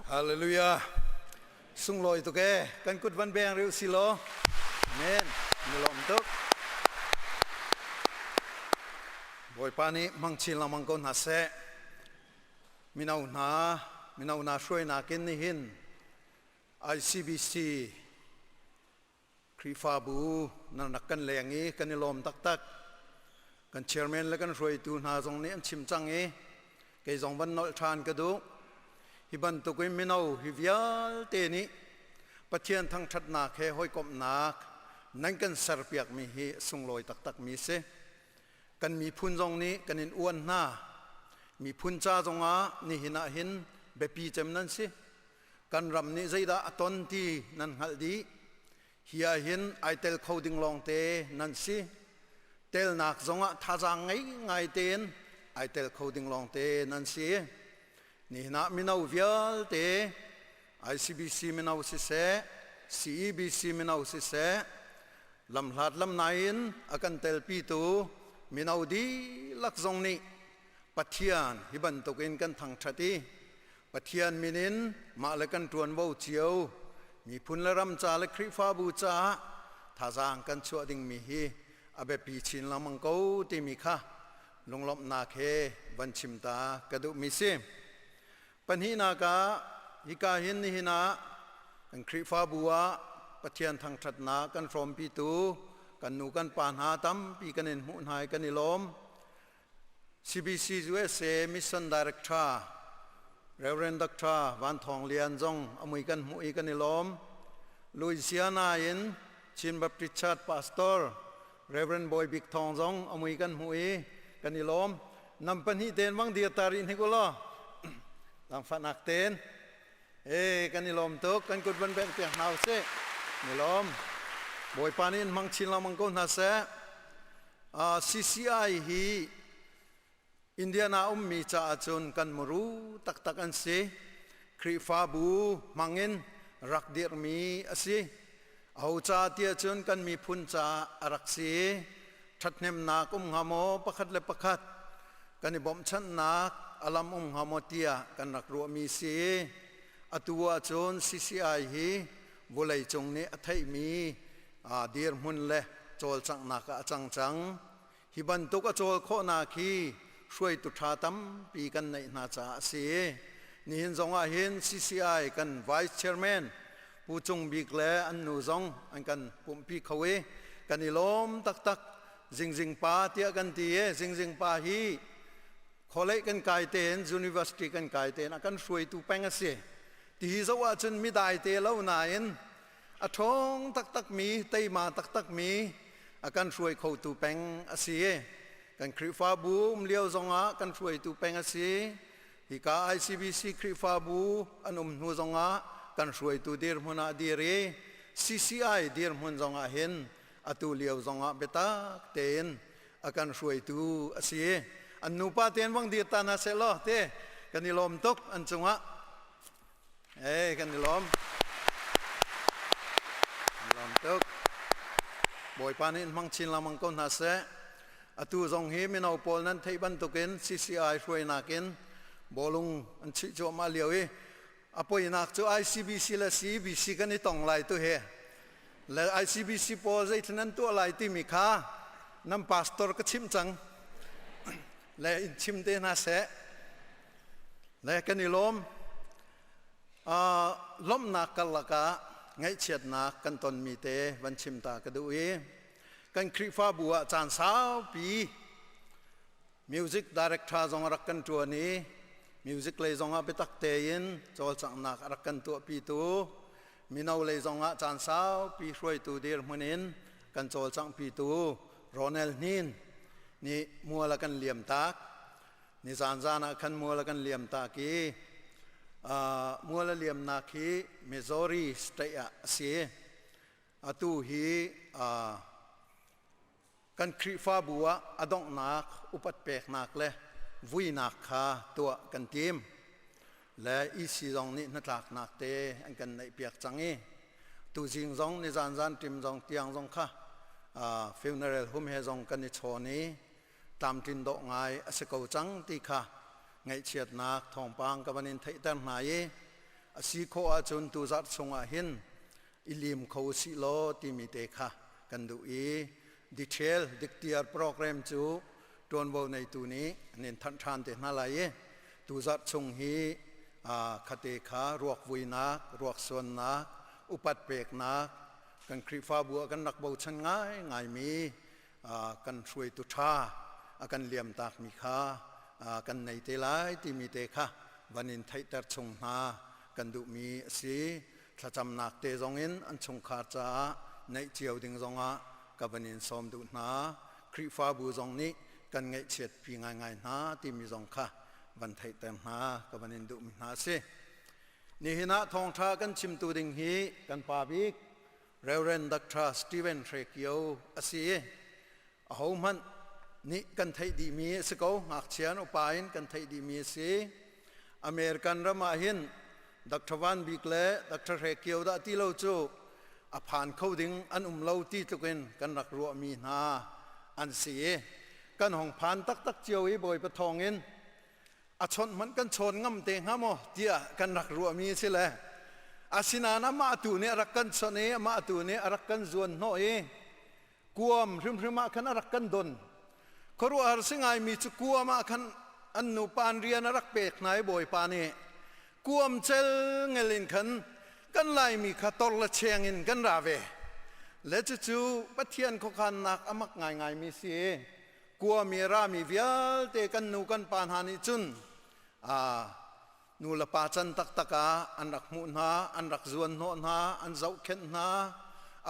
Hallelujah. Sunglawi tuk e. Kan kut van beng rih si law. Amen. Ni lawm tuk. Bawipa nih hmang chin lengmang ko hna seh. Mino hna, mino hna hruainak in nihin ICBC Khrihfabu nan rak kan leng i kan i lawm taktak. Kan chairman le kan hruaitu hna zong nih an chim cang i kei zong van nolh ṭhan ka duh. Hi bantuk in mino hi vialte nih Pathian thangṭhatnak he hawikomhnak nan kan serpiakmi hi sunglawi taktakmi si. Kan miphun zong nih kan in uan hna. Miphun ca zongah nihin ah hin biapi cem nan si. Kan ram nih zeidah a ton ti nan hngalh dih. Hi ah hin ai tel kho ding lawngte nan si. Telnak zongah thazaang ngei ngai tein ai tel kho ding lawngte nan si. Nihin ah mino vialte ICBC mino siseh, CEBC mino siseh, lamhlat lamnai in a kan telpitu mino dihlak zong nih Pathian hi bantukin kan thangṭhat i Pathian min in mah le kan ṭuanvo cio miphun le ram ca le Khrihfabu caah thazaang kan chuah dingmi hi a biapi chin lengmang ko timi kha lunglawmhnak he van chim ta ka duhmi si. Pahnihnak ah hika hin nihin ah kan Khrihfabu ah Pathian thangṭhatnak kan hrawmpitu kan nu kan pa hna tampi kan in hmuh hna i kan i lawm. CBC USA Mission Director Reverend Dr. Van Thawng Lian zong a mui kan hmuh i kan i lawm. Louisiana in Chin Baptist Church Pastor Reverend Bawi Bik Thawng zong a mui kan hmuh i kan i lawm. Nam pahnih ten wang dir ta rih hnik u law. Langfahnak ten. E kan i lawm tuk. Kan kut van bengh piak hna usih. Ni lawm. Bawipa nih in hmang chin lengmang ko hna seh. CCI hi Indiana ummi caah cun kan muru taktak an si. Khrihfabu hmangin rak dirhmi a si. Aho ca tiah cun kan miphun caah a rak si. Ṭhathnemnak um hnga maw pakhat le pakhat kan i bawmhchanhnak a lam um hnga maw tiah kan rak ruahmi si. Atu ahcun CCI hi vawleicung nih a theihmi dirhmun le cawlcanghnak ah a cang cang. Hi bantuk a cawl khawhnak hi hruaitu ṭha tampi kan neih hna caah a si. Nihin zong ah hin CCI kan Vice Chairman Pu Cung Bik le an nu zong an kan pumhpi kho i kan i lawm taktak. Zingzing pa tiah kan ti i Zingzing pa hi khualei kan kai tein university kan kai tein a kan hruaitu peng a si. Ti hi zoh ahcun midai te lo nain a ṭhawng taktakmi teima taktakmi a kan hruai khotu peng a si. Kan Khrihfabu um lio zongah kan hruaitu peng a si. Hika ICBC Khrihfabu an um hnu zongah kan hruaitu dirhmun ah dir i CCI dirhmun zongah hin atu lio zongah biatak tein a kan hruaitu a si. An nupa tein vang dir ta hna seh law te kan i lawm tuk an cungah. Hey, kan i lawm. Kan lawm tuk. Bawipa nih in hmang chin lengmang ko hna seh. Atu zong hi mino pawl nan theih bantukin CCI hruainak in bawlung an chuih cuahmah lio i a poinak cu ICBC le CBC kan i tong lai tu hi. Le ICBC pawl zeitlin an tuah lai timi kha nan pastor ka chimh cang. Le in chim te hna seh. Le kan i lawm. Lawmhnak karlak ah ngaihchiatnak kan tonmi te van chim ta ka duh i kan Khrihfabu ah caan saupi music director zong a rak kan ṭuan i music lei zong ah biatak tein cawlcanghnak a rak kan tuahpitu mino lei zong ah caan saupi hruaitu dirhmun in kan cawlcanghpitu Ronald Hnin nih mual a kan liam tak. Nizan zan ah khan mual a kan liam tak i mual a liamnak hi Missouri state ah a si. Atu hi kan Khrihfabu ah a donghnak upat peknak le vuinak kha tuah kan tim. Le EC zong nih hnatlaknak te an kan neihpiak cang i tuzing zong nizan zan ṭim zong tiang zong kha funeral home he zong kan i chawn i tlamtlin dawh ngai a si ko cang ti kha ngaihchiatnak thawngpang ka van in theihter hna i A si khawh ahcun tuzarh chungah hin i lim kho usih law timi te kha kan duh i detail diktiar program cu ṭuanvo neitu nih an in thanh ṭhan te hna lai i tuzarh chung hi khate kha ruak vuinak, ruak suannak, upat peknak kan Khrihfabu ah kan rak bochan ngaingaimi kan hruaitu ṭha a kan liamtakmi kha kan nei te lai timi te kha van in theihter chung hna kan duhmi a si. Thlacamnak te zongin an chungkhar caah neih cio ding zongah ka van in sawm duh hna. Khrihfabu zong nih kan ngaihchiatpi ngaingai hna timi zong kha van theihter hna ka van in duhmi hna a si. Nihin ah thawngṭha kan chimtu ding hi kan pa bik Reverend Dr. Stephen Hre Kio a si i ahohmanh nih kan theih dihmi a si ko ngakchia in upa in kan theih dihmi a si American ram ah hin Dr. Van Bik le Dr. Hre Kio dah ti lo cu a phan kho ding an um lo ti tluk in kan rak ruahmi hna an si i kan hong phan taktak cio i Bawipa thawng in a chawnh hmanh kan chawn ngam te hnga maw tiah kan rak ruahmi a si le asinain amah tu nih a rak kan chawnh i amah tu nih a rak kan zuan hnawh i kuam hrimhrim ah khan a rak kan don khuaruahhar si ngaimi cu kuam ah khan an nupa an rian a rak pek hna i bawipa nih kuam cel ngel in khan kan laimi kha tor le cheng in kan ra ve le cucu Pathian khuakhannak a mak ngaingaimi si Kuami rami vialte kan nu kan pa hna nih cun nu le pa can taktak ah an rak hmuh hna, an rak zuan hnawh hna, an zohkhenh hna.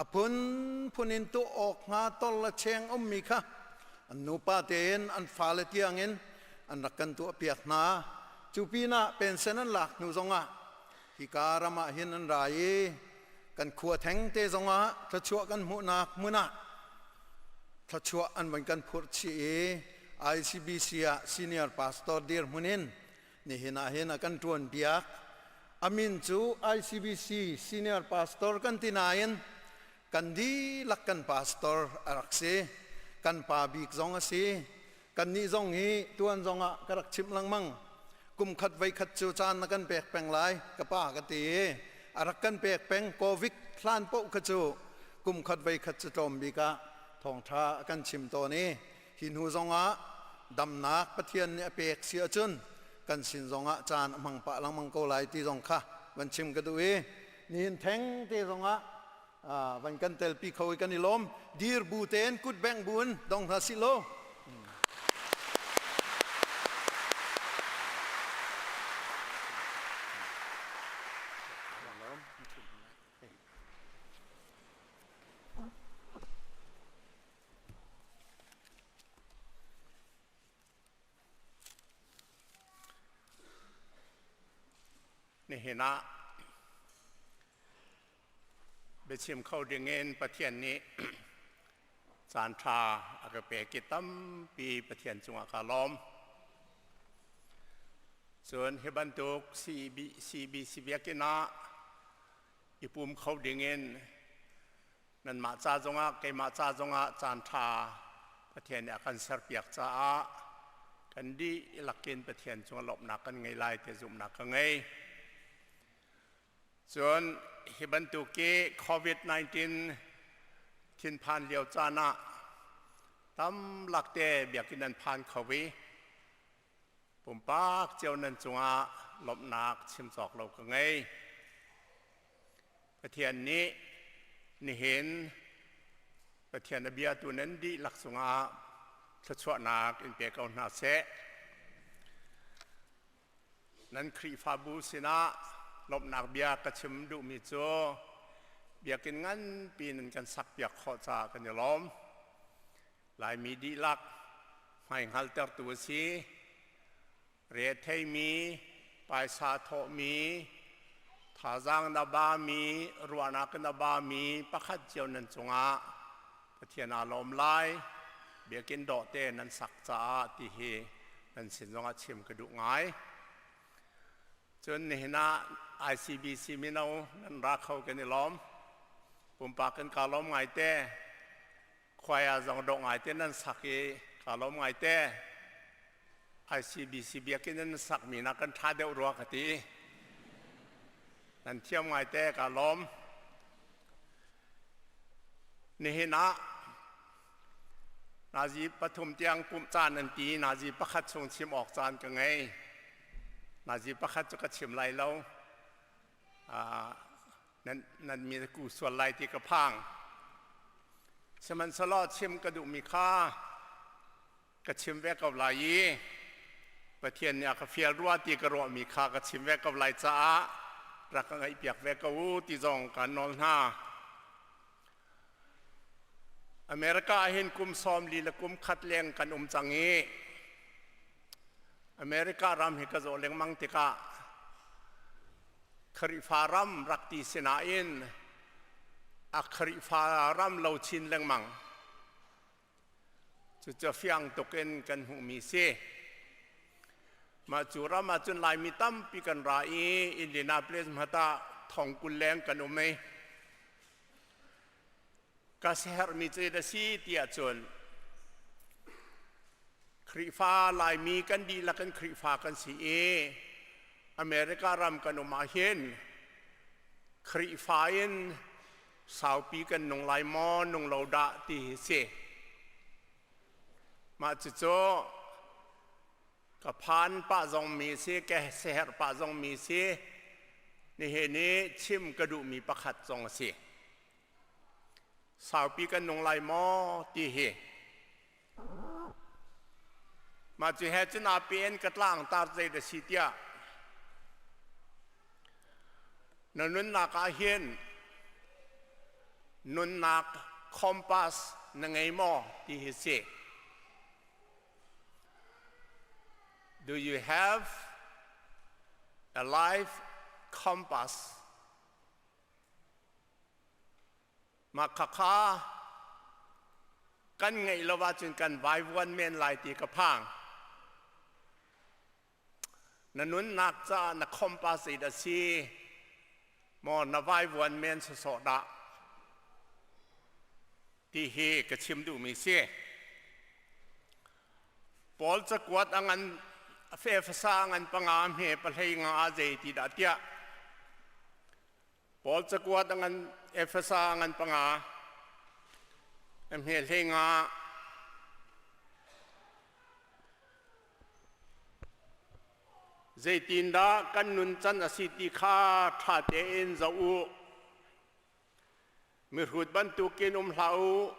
A phunphun in tuah awk hnga tol le cheng ummi kha an nupa tein an fale tiangin an rak kan tuahpiak hna. Cu pinah pensen an lak hnu zongah hika ram ah hin an ra i kan khua thengte zongah thluachuah kan hmuhnak hmun ah thluachuah an van kan phurh chih i ICBC ah senior pastor dirhmun in nihin ah hin a kan ṭuan piak. A min cu ICBC senior pastor kan ti nain kan dihlak kan pastor a rak si. Kan pa bik zong a si. Kannih zong hi tuan zongah ka rak chimh lengmang. Kum khat voi khat cu caan na kan pek peng lai ka pa ka ti i a rak kan pek peng COVID hlan paoh kha cu kum khat voi khat cu tlawm bik ah thawngṭha a kan chim tawn i hi hnu zongah damnak Pathian nih a pek si ahcun kan sin zongah caan a hmang pah lengmang ko lai ti zong kha van chim ka duh i nihin theng te zongah van kan telpi kho i kan i lawm dir bu tein kut bengh bu in dong hna sih law Nihin ah Biachim kho dingin Pathian nih caanṭha a ka pek i tampi Pathian cungah kaa lawm. Cun hi bantuk CB, CBC biakinn ah i pum kho dingin nanmah ca zongah keimah ca zongah caanṭha Pathian nih a kan serpiak caah kan dihlak in Pathian cungah lawmhnak kan ngei lai ti zumhnak ka ngei. Cun hi bantuk i COVID-19 thinphan lio caan ah tamlak te biakinn an phan kho i pumpak cio nan cungah lawmhnak chim cawk lo ka ngei. Pathian nih nihin Pathian a biatu nan dihlak cungah thluachuahnak in pe ko hna seh. Nan Khrihfabu sinah lawmhnak bia ka chim duhmi cu biakinn nganpi nan kan sakpiak khawh caah kan i lawm. Laimi dihlak hmaihngaltertu a si. Retheimi, paisa thawhmi, thazaang na bami, ruahnak na bami pakhat cio nan cungah Pathian aa lawm lai. Biakinn dawhte nan sak caah ti hi nan sin zongah chim ka duh ngai. Cun nihin ah ICBC mino nan ra kho kan i lawm. Pumpak in kaa lawm ngaite. Khuai ah zong dawh ngaite nan sak i kaa lawm ngaite. ICBC biakinn nan sakmi nak kan ṭha deuh rua ka ti. Nan thiam ngai te ka lawm. Nihin ah nazi pathum tiang pumh caan an ti nazi pakhat chung chim awk caan ka ngei. Nazi pakhat cu ka chim lai lo. Nan nan mi ku sual lai ti ka phang. Sihmanhsehlaw chim ka duhmi kha ka chim ve ko lai i Pathian nih a ka fial rua ti ka ruahmi kha ka chim ve ko lai caah rak ka ngaihpiak ve ko u ti zong kaan nawl hna. America ah hin kum 40 le kum khat leng kan um cang i America ram hi ka zoh lengmang tikah Khrihfa ram rak ti sinain a Khrihfa ram lo chin lengmang. Cucu fiang tuk in kan hmuhmi si. Mah cu ram ah cun Laimi tampi kan ra i Indianapolis hmata thong 20 leng kan um i ka siaherhmi cu a si tiah cun Khrihfa Laimi kan dihlak in Khrihfa kan si i America ram kan um ah hin Khrihfa in saupi kan nung lai maw nung lo dah ti hi si. Mah cucu ka phan pah zong mi si, ka seher pah zong mi si, nihin i chim ka duhmi pakhat zong a si. Saupi kan nung lai maw ti hi. Mah cu he cun APN ka tlang tar zei da si tiah na nunnak ah hin nunnak compass na ngei maw ti hi si. Do you have a life compass? Mah khakha kan ngeih lo ahcun kan vaivuan men lai ti ka phang. Na nunnak caah na compass a si maw na vaivuan men sawsawh dah ti hi ka chim duhmi si. Paul cakuat a ngan a fefasa ngan panga hme pahlei nga zei ti dah tiah Paul cakuat a ngan Efesa a ngan panga a hme hlei nga Zeitindah kan nuncan a si ti kha ṭha tein zoh u. Mihrut bantukin um hlah u,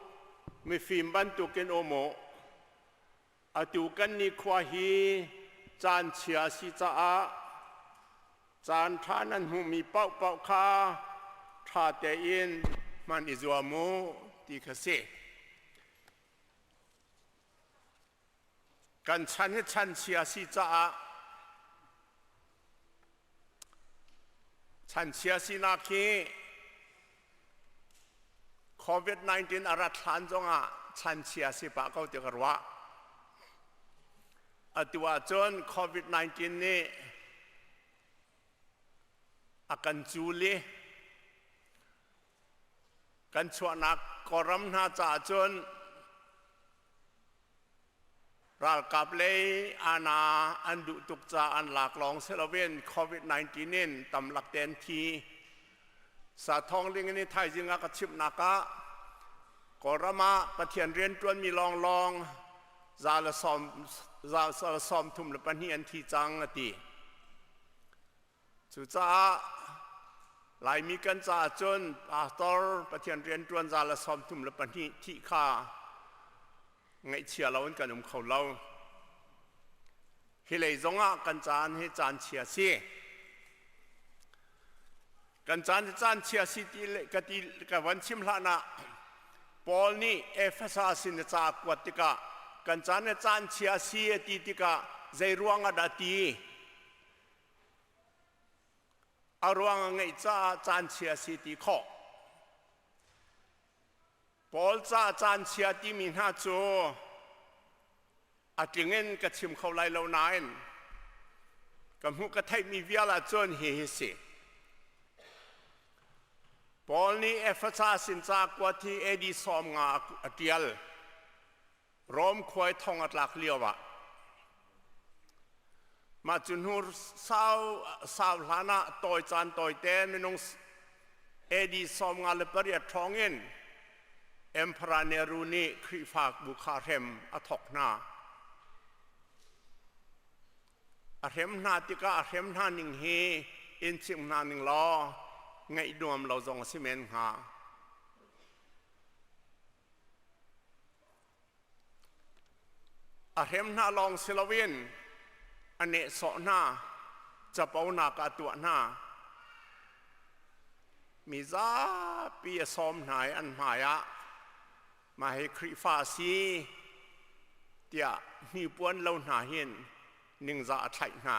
mifim bantukin um u. Atu kan nikhua hi caan chia a si caah caan ṭha nan hmuhmi paohpaoh kha ṭha tein hman i zuam u ti kha si. Kan chan hi chan chia si caah chan chia sinak hi COVID-19 a rat hlan zongah chan chia si pah ko ti ka ruah. Atu ahcun COVID-19 nih a kan cul i kan chuahnak Kawlram hna caah cun Ralkap lei ana an duh tuk ca an lak lawng si loin COVID-19 in tamlak te an thi. Sa thawng ling in thaizing ah ka chimhnak ah Kawlram ah Pathian rianṭuanmi lawnglawng 132 an thi cang a ti. Cucaah Laimi kan caah cun pastor Pathian rianṭuan 132 thih kha ngaihchia loin kan um kho lo. Hi lei zongah kan caan hi caan chia si. Kan caan hi caan chia si ti le ka ti ka van chim hlan ah Paul nih Efesa sin a ca a kuat tikah kan caan hi caan chia si a ti tikah zei ruang ah dah ti? A ruang a ngeih caah caan chia si ti khawh. Paul ca caan chia timi hna cu a tling in ka chim kho lai lo nain ka hmuh ka theihmi vial ahcun hi hi si. Paul nih Efesa sin ca kuat hi AD 50 a ṭial. Rom khuai thong a tlak lio ah. Mah cu hnu sau sau hlan ah tawi caan tawite minung AD 58 ṭhawng in Emperor Nero nih Khrihfabu kha hrem a thawk hna. A hrem hna tikah a hrem hna ning hi in chim hna ning law ngaih nuam lo zong a si men hnga. A hrem hna lawng si loin a nehsawh hna, caponak a tuah hna. Mi zapi a sawm hna i an hmaiah mah hi Khrihfa a si tiah hnipuan lo hna hin ningzah a thlaih hna.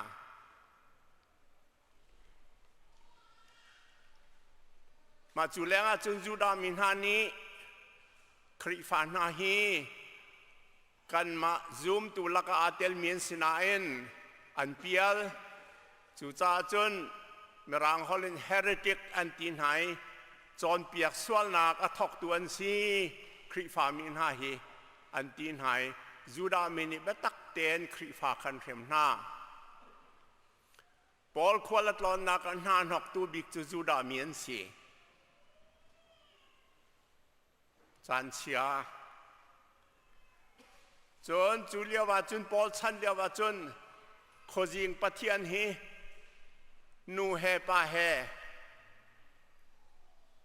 Mah cu lengah cun Judah mi hna nih Khrihfa hna hi kanmah zumtu lakah aa telmi an si nain an pial. Cucaah cun Mirang holh in heretic an ti hna i cawnpiak sualnak a thawktu an si Khrihfa mi hna hi an ti hna i Judah mi nih biatak tein Khrihfa kha an hrem hna. Paul khual a tlawnnak ah hna hnoktu bik cu Judah mi an si. Caan chia. Cun cu lio ah cun Paul chan lio ah cun khuazing Pathian hi nu he pa he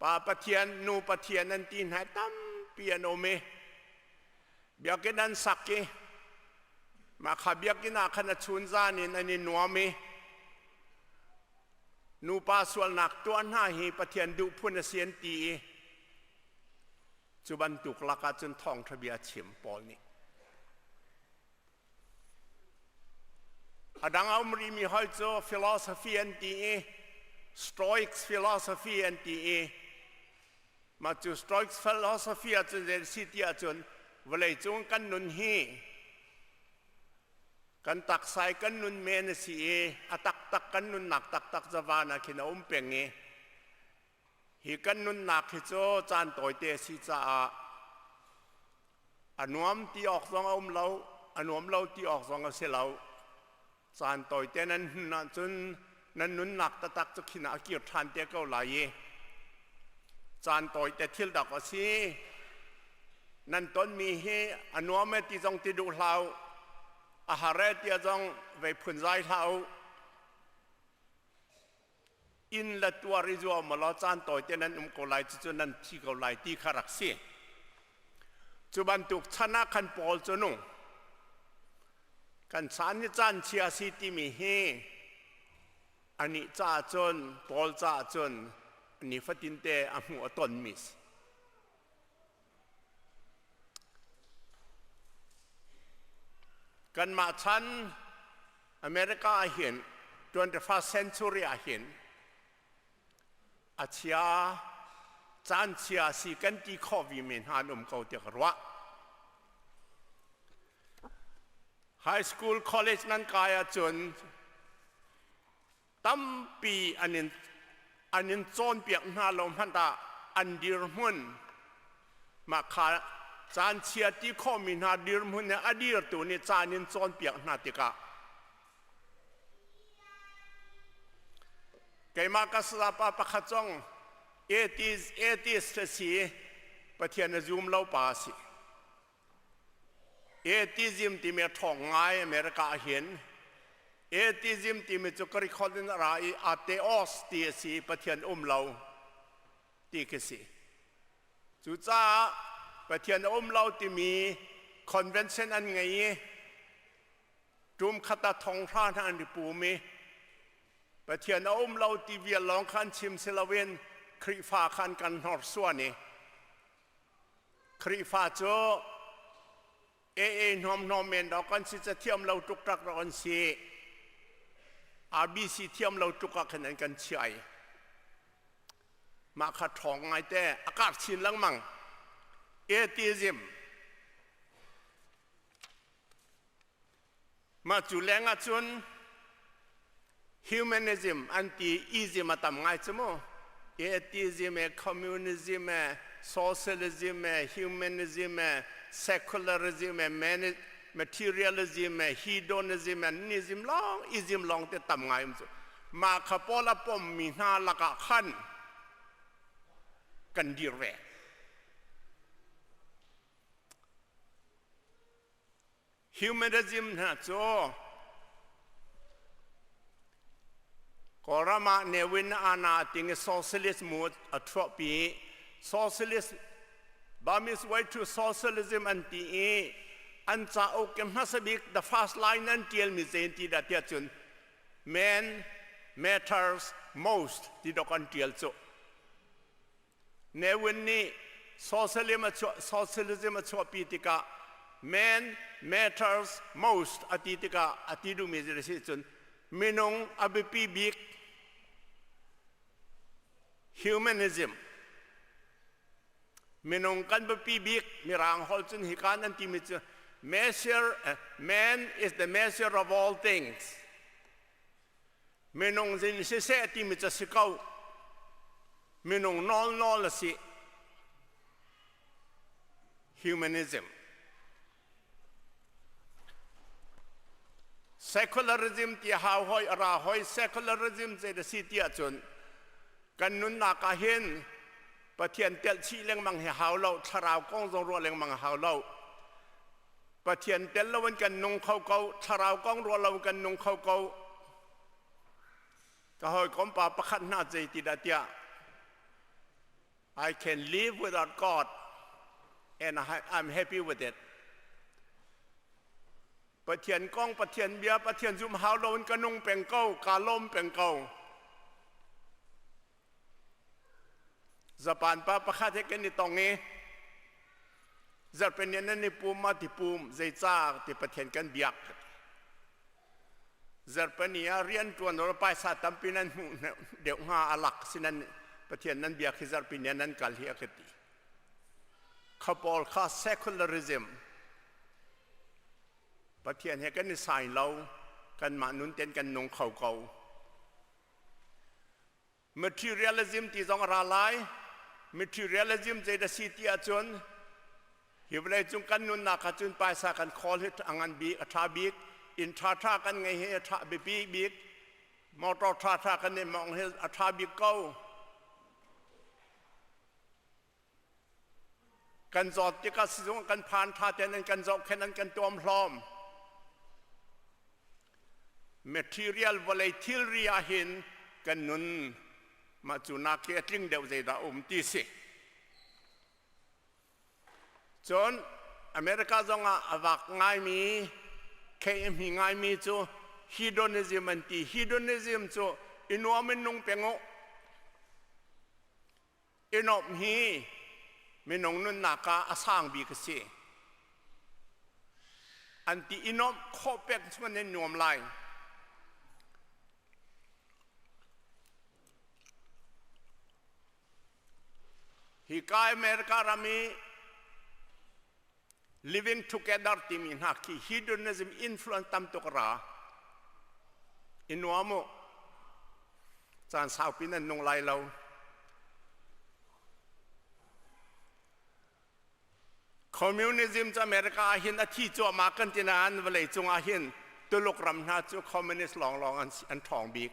pa Pathian nu Pathian an ti hna tampi an um i biakinn an sak i mah kha biakinn ah khan a chun zan in an i nuam i nupa sualnak tuah hna hi Pathian duh phun a si an ti i cu bantuk lakah cun thawngṭha bia chim Paul nih a dang a um rihmi hoi cu philosophy an ti i Stoics philosophy an ti i Mah cu Stoic philosophy ahcun zei si ti ahcun vawleicung kan nun hi kan taksa i kan nun men a si i a taktak kan nunnak taktak zavan ah khin a um peng i hi kan nunnak hi cu caan tawite a si caah a nuam ti awk zong a um lo a nuam lo ti awk zong a si lo. Caan tawite nan hun ahcun nan nunnak taktak cu khin ah a kir ṭhan te ko lai i caan tawite thil dak a si. Nan tonmi hi a nuam e ti zong ti duh hlah u, a har e ti zong vei phunzai hlah u. Inn le tuar i zuam law caan tawite nan um ko lai cucu nan thi ko lai ti kha rak si. Cu bantuk chan ah khan Paul cu nung kan chan ni caan chia si timi hi anih caah cun Paul caah cun nifatin te a hmuh a tonmi si. Kanmah chan America ah hin 21st century ah hin a chia caan chia si kan ti khawh vi men hna an um ko tiah ka ruah. High school, college nan kai ahcun tampi an in an in cawnpiak hna lo hmanh ah an dirhmun mah kha caan chia ti khawhmi hna dirhmun he a dirtu nih caan in cawnpiak hna tikah keimah ka sazapa pakhat zong atheist atheist a si Pathian a zum lo pa a si. Atheism timi a ṭhawng ngai America ah hin. Atheism timi cu Greek holh in a ra i atheos ti a si i Pathian um lo ti khi si. Cucaah Pathian a um lo timi convention an ngei i tum khat ah thonghra hna an i pum i Pathian a um lo ti vial lawng kha an chim si loin Khrihfa kha an kan hnorsuan i Khrihfa cu AA hnawmhnawm men dawk an si, cathiam lo ṭukṭak dawk an si. RBC thiam lo tluk ah khan an kan chiah i mah kha ṭhawng ngaite a kar chin lengmang. Atheism Mah cu lengah cun humanism an ti ism a tam ngai cu mu. Atheism e, communism e, socialism e, humanism e, secularism e, mani. Materialism le hedonism le nism lawng ism lawng te tam ngai um cu. Mah kha pawl a pommi hna lakah khan kan dir ve. Humanism hna cu Kawlram ah Ne Win Ana ting i socialist mu a chuahpi. Socialist Burmese Way to Socialism an ti i an cauk ke hmasa bik the first line an tialmi zein ti dah tiah cun man matters most ti dok an tial cu. Ne Win nih socialism a chuah socialism a chuahpi tikah man matters most a ti tikah a ti duhmi a si cun minung a biapi bik humanism minung kan biapi bik mirang holh cun hika nan timi cu measure man is the measure of all things. Minung zin siseh timi cu si ko. Minung nawl nawl a si. Humanism. Secularism ti hau hoi a ra hoi secularism zei da si ti ahcun kan nunnak ah hin Pathian telh chih lengmang hi hau lo thlarau kong zong ruah lengmang hau lo Pathian tel loin kan nung kho ko, thlarau kong ruah lo kan nung kho ko. Ka hawikom pa pakhat hna zei ti dah tiah I can live without God and I'm happy with it. Pathian kong, Pathian bia, Pathian zum hau loin ka nung peng ko, ka lawm peng ko. Japan pa pakhat he kan i tong i zarhpini nan i pum ma ti pum zeicah ti Pathian kan biak. Zarhpini ah rian ṭuan or paisa tampi nan hmuh deuh hnga a lak si nan Pathian nan biak hi zarhpini nan kal hi a ka ti. Kha pawl kha secularism Pathian he kan i sai lo kanmah nun ten kan nung kho ko. Materialism ti zong a ra lai. Materialism zei da si ti ahcun hi vawlei cung kan nunnak ahcun paisa kan khawl hi a ngan bik, a ṭha bik, inn ṭhaṭha kan ngei hi a ṭha biapi bik, motor ṭhaṭha kan i mawngh hi a ṭha bik ko. Kan zawt tikah sizung kan phan ṭha tein an kan zohkhenh an kan tuamhlawm. Material vawlei thilri ah hin kan nun mah cu nak hi a tling deuh zeidah um ti si. Cun America zong ah a vak ngaimi KMhi ngaimi cu hedonism an ti. Hedonism cu i nuam in nung peng u. I nuamh hi minung nunnak ah a sang bik a si. An ti i nuamh khawh pek chung an nuam lai. Hi ka America ram i living together timi hna khi hedonism influence tam tuk ra. I nuam u. Caan saupi nan nung lai lo. Communism cu America ah hin a thi cuahmah kan ti nain vawlei cung ah hin Tuluk ram hna cu communist lawnglawng an, an ṭhawng bik.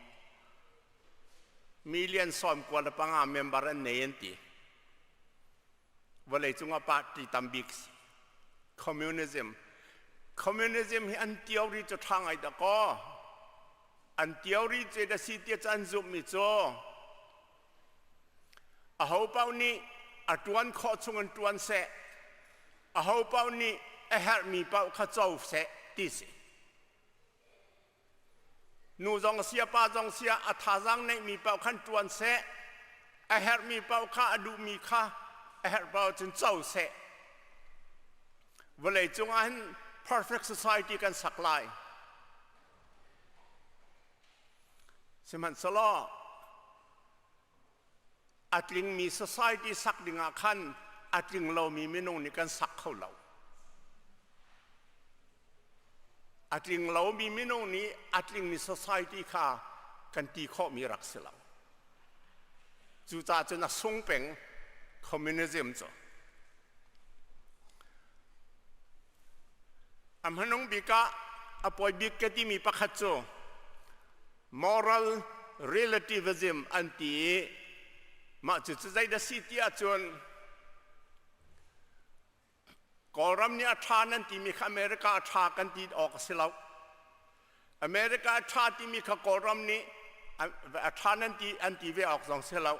Million 95 member an nei an ti. Vawlei cung ah party tam bik si. Communism. Communism hi an theory cu ṭha ngai dah kaw. An theory cu da si tiah cu an zumhmi cu aho paoh nih a ṭuan khawh chung in ṭuan seh, aho paoh nih a herhmi paoh kha co seh ti si. Nu zong sia pa zong sia a thazaang neihmi paoh khan ṭuan seh, a herhmi paoh kha a duhmi kha a herh paoh cun co seh. Vawlei cungah hin perfect society kan sak lai. Sihmanhsehlaw a tlingmi society sak dingah khan a tling lomi minung nih kan sak kho lo. A tling lomi minung nih a tlingmi society kha kan ti khawhmi rak si lo. Cucaah cun a sung peng communism cu. A hmanung bik ah a poi bik ka timi pakhat cu moral relativism an ti i mah cucu zeidah si ti ahcun Kawlram nih a ṭha nan timi kha America a ṭha kan ti awk a si lo. America a ṭha timi kha Kawlram nih a ṭha nan ti an ti ve awk zong si lo.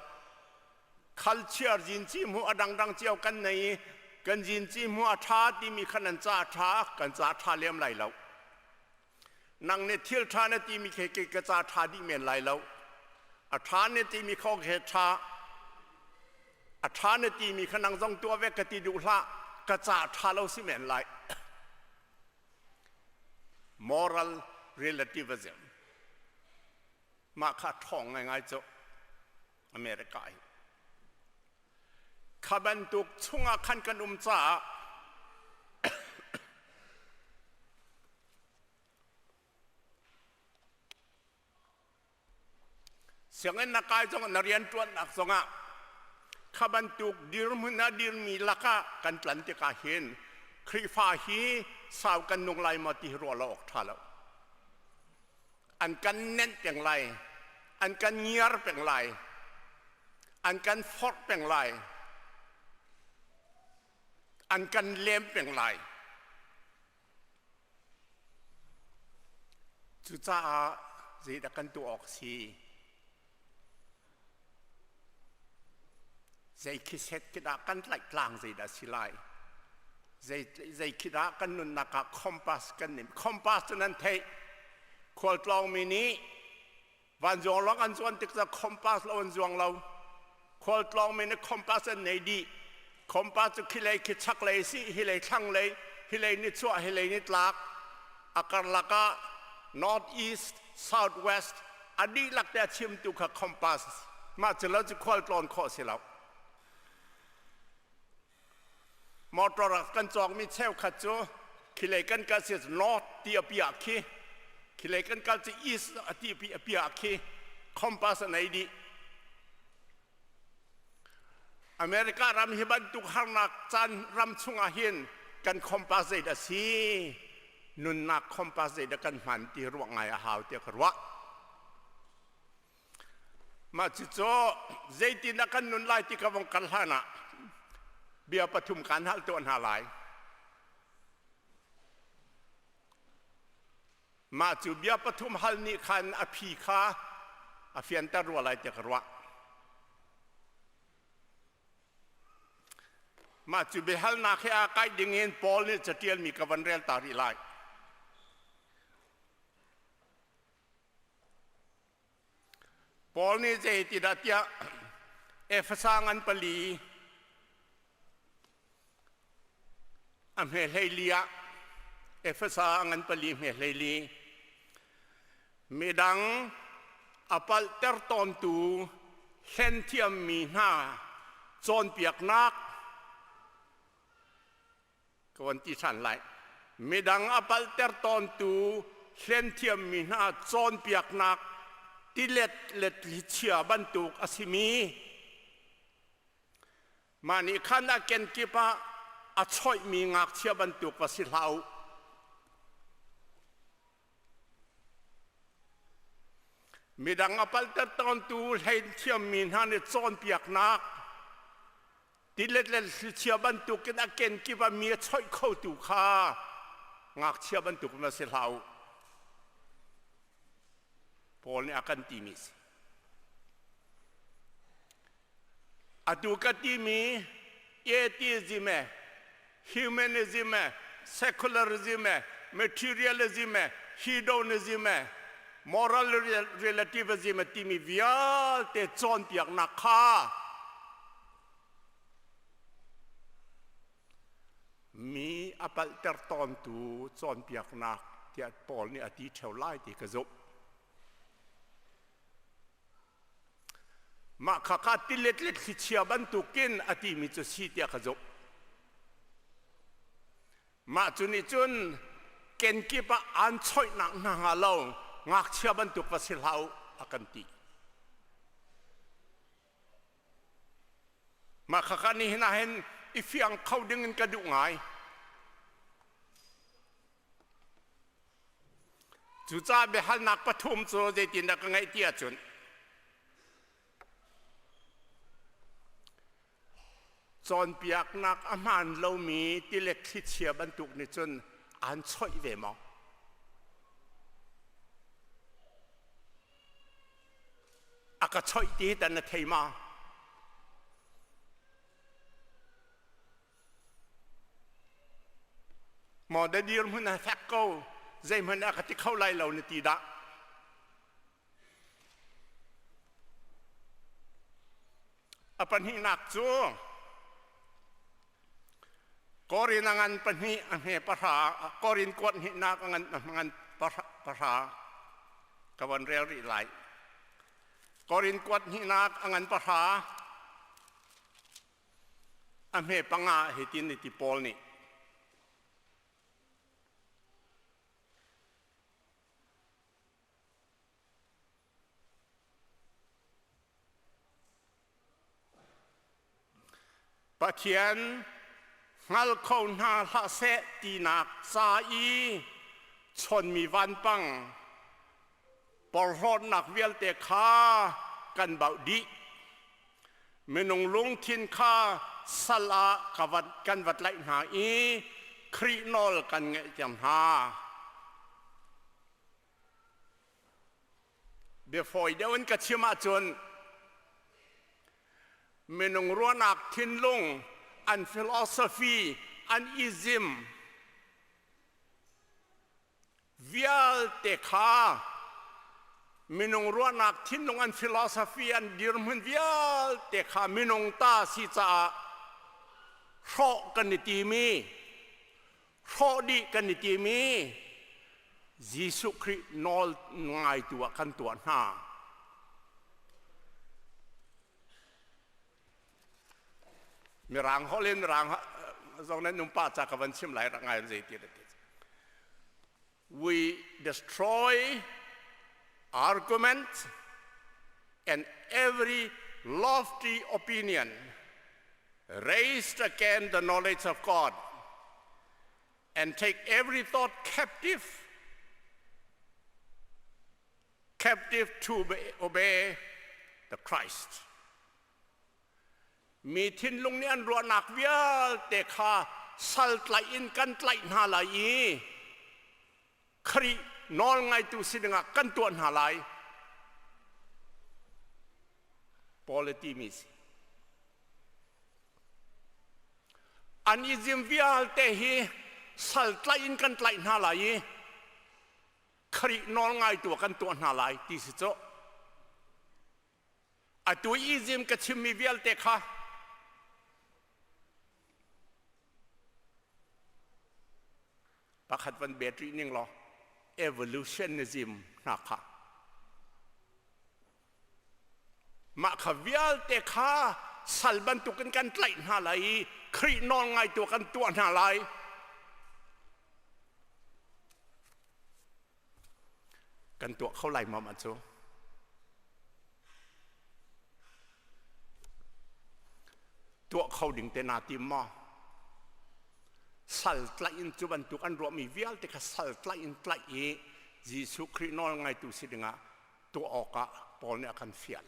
Culture zinci hmu a dangdang cio kan nei i kan zinci hmu a ṭha timi kha nan ca a ṭha kan ca a ṭha lem lai lo. Nang nih thil ṭha na timi khi kei ka ca ṭha dih men lai lo. A ṭha na timi kha he ṭha a ṭha na timi kha nang zong tuah ve ka ti duh hlah ka ca ṭha lo si men lai. Moral relativism mah kha ṭhawng ngaingai cu America hi. Kha bantuk chungah khan kan um caah sianginn na kai zong na rianṭuannak zongah kha bantuk dirhmun a dirmi lakah kan tlan tikah hin Khrihfa hi sau kan nung lai maw ti hi ruah lo awk ṭha lo. An kan nenh peng lai, an kan ngiar peng lai, an kan forh peng lai, an kan lem peng lai. Cucaah zeidah kan tuah awk si? Zei khi set khi dah kan tlaih tlang zeidah si lai? Zei, zei khi dah kan nunnak ah compass kan nim? Compass cu nan theih. Khualtlawngmi nih vanzuang lawng an zuan tik cu compass lo an zuang lo. Khualtlawngmi nih compass an nei dih. Compass cu khilei khi chaklei si, hilei thlanglei, hilei nichuah, hilei nitlak. A karlak ah north east, south west a dihlak te a chimtu kha compass. Mah cu lo cu khualtlawn khawh si lo. Motor ah kan cawkmi cheukhat cu khilei kan kal si north ti a piah khi khilei kan kal cu east a ti a piah khi compass a nei dih. America ram hi bantuk harnak caan ram chungah hin kan compass zeidah si nunnak compass zeidah kan hman ti ruah ngai a hau tiah ka ruah. Mah cucu zeitin ah kan nun lai ti ka vong kal hlan ah bia pathum kaan hal tuah hna lai. Mah cu bia pathum hal nih khan a phi kha a fianter rua lai tiah ka ruah. Mah cu biahalnak he aa kaih dingin Paul nih caṭialmi ka van rel ta rih lai. Paul nih zeitidah tiah Efesa ngan pali a hme hleili ah Efesa ngan pali hme hleili midang a palhter tawntu hlen thiammi hna cawnpiaknak ka von ti ṭhan lai. Midang a palhter tawntu hlenthiammi hna cawnpiaknak tilet le thlichia bantuk a simi mah nih khan a kenkip ah a choihmi ngakchia bantuk va si hlah u. Midang a palhter tawntu hlenthiammi hna nih cawnpiaknak Tilet le thlichia bantukin a kenkip ah mi a choih khotu kha ngakchia bantuk na si hlah u. Paul nih a kan timi si. Atu ka timi atheism, humanism, secularism, materialism, hedonism, moral relativism timi vialte cawnpiaknak kha Mi a palhter tawntu cawnpiaknak tiah Paul nih a ti ṭheo lai ti ka zumh. Mah khakha tilet le thlichia bantukin a timi cu si tiah ka zumh. Mah cu nih cun kenkip ah aan choihnak hna hnga lo ngakchia bantuk va si hlah u a kan ti. Mah khakha nihin ah hin i fiang kho ding in ka duh ngai. Cucaah biahalnak pathum cu zeitindah ka ngeih ti ahcun cawnpiaknak a hmaan lomi tilek thlichia bantuk nih cun aan choih ve maw? A ka choih ti hi tan na thei ma? Maw da dirhmun a fek ko zeihmanh a ka ti kho lai lo na ti dah? A pahnihnak cu Korin a ngan pahnih a hme pahra Korin kuat hnihnak a ngan a ngan pahra ka von rel rih lai. Korin kuat hnihnak a ngan pahra a hme panga hitin ti Paul nih Pathian hngal kho hna hlah seh tinak ca i chonmi vanpang porhlawtnak vialte kha kan bauh dih. Minung lungthin kha sal ah kan va tlaih hna i Khrih nawl kan ngeihter hna. Biafawi deuh in ka chim ahcun minung ruahnak thinlung an philosophy an ism vialte kha minung ruahnak thinlung an philosophy an dirhmun vialte kha minung ta si caah hrawh kan i timi hrawh dih kan i tim i Jesuh Khrih nawl ngaitu ah kan tuah hna. Mirang holh in mirang zong nan um pah ca ka van chim lai rak ngai zei ti We destroy argument and every lofty opinion raised against the knowledge of God and take every thought captive, captive to obey the Christ. Mi thinlung nih an ruahnak vialte kha sal tlaih in kan tlaih hna lai i Khrih nawlngaitu si dingah kan tuah hna lai. Paul a timi si. An i zim vialte hi sal tlaih in kan tlaih hna lai i Khrih nawlngaitu ah kan tuah hna lai ti si cu. Atu i zim ka chimmi vialte kha pakhat van bet rih ning law evolutionism hna kha mah kha vialte kha sal bantukin kan tlaih hna lai i Khrih nawl ngaitu kan tuah hna lai kan tuah kho lai maw mah cu tuah kho ding te naa tim maw sal tlaih in cu bantuk an ruahmi vialte kha sal tlaih in tlaih i Jesuh Khrih nawl ngaitu si dingah tuah awkah Paul nih a kan fial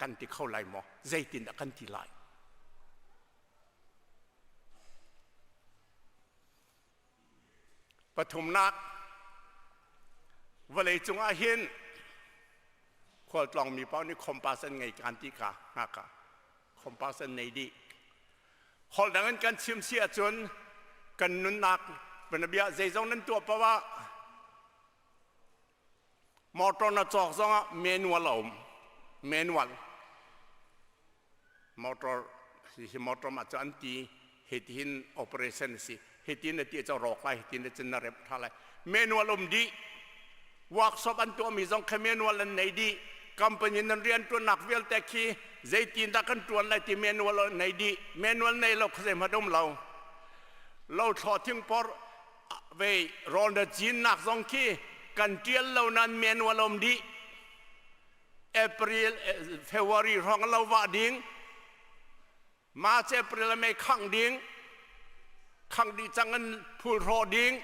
kan ti kho lai maw zeitindah kan ti lai Pathumnak, vawleicung ah hin khualtlawngmi paoh nih compass an ngei kan ti kha ngaka compass an nei dih. Holh dang in kan chim si ahcun kan nunnak bianabia zeizong nan tuah paoh ah motor na cawk zongah manual a um manual motor hi motor ma cu an ti hitihin operation si hitin na ti cho rawk lai hitin na cun na rep tha lai manual um dih workshop an tuahmi zong kha manual an nei dih company nan rian tuannak vialte khi zeitin dah kan tuan lai ti manual an nei dih manual nei lo kha zeihmanh um lo lo thlo thing por ve rawl na cinnak zong khi kan tial lo nan manual um dih April February hrawng lo vah ding March April mei khangh ding khangh dih cang in phul hrawh ding.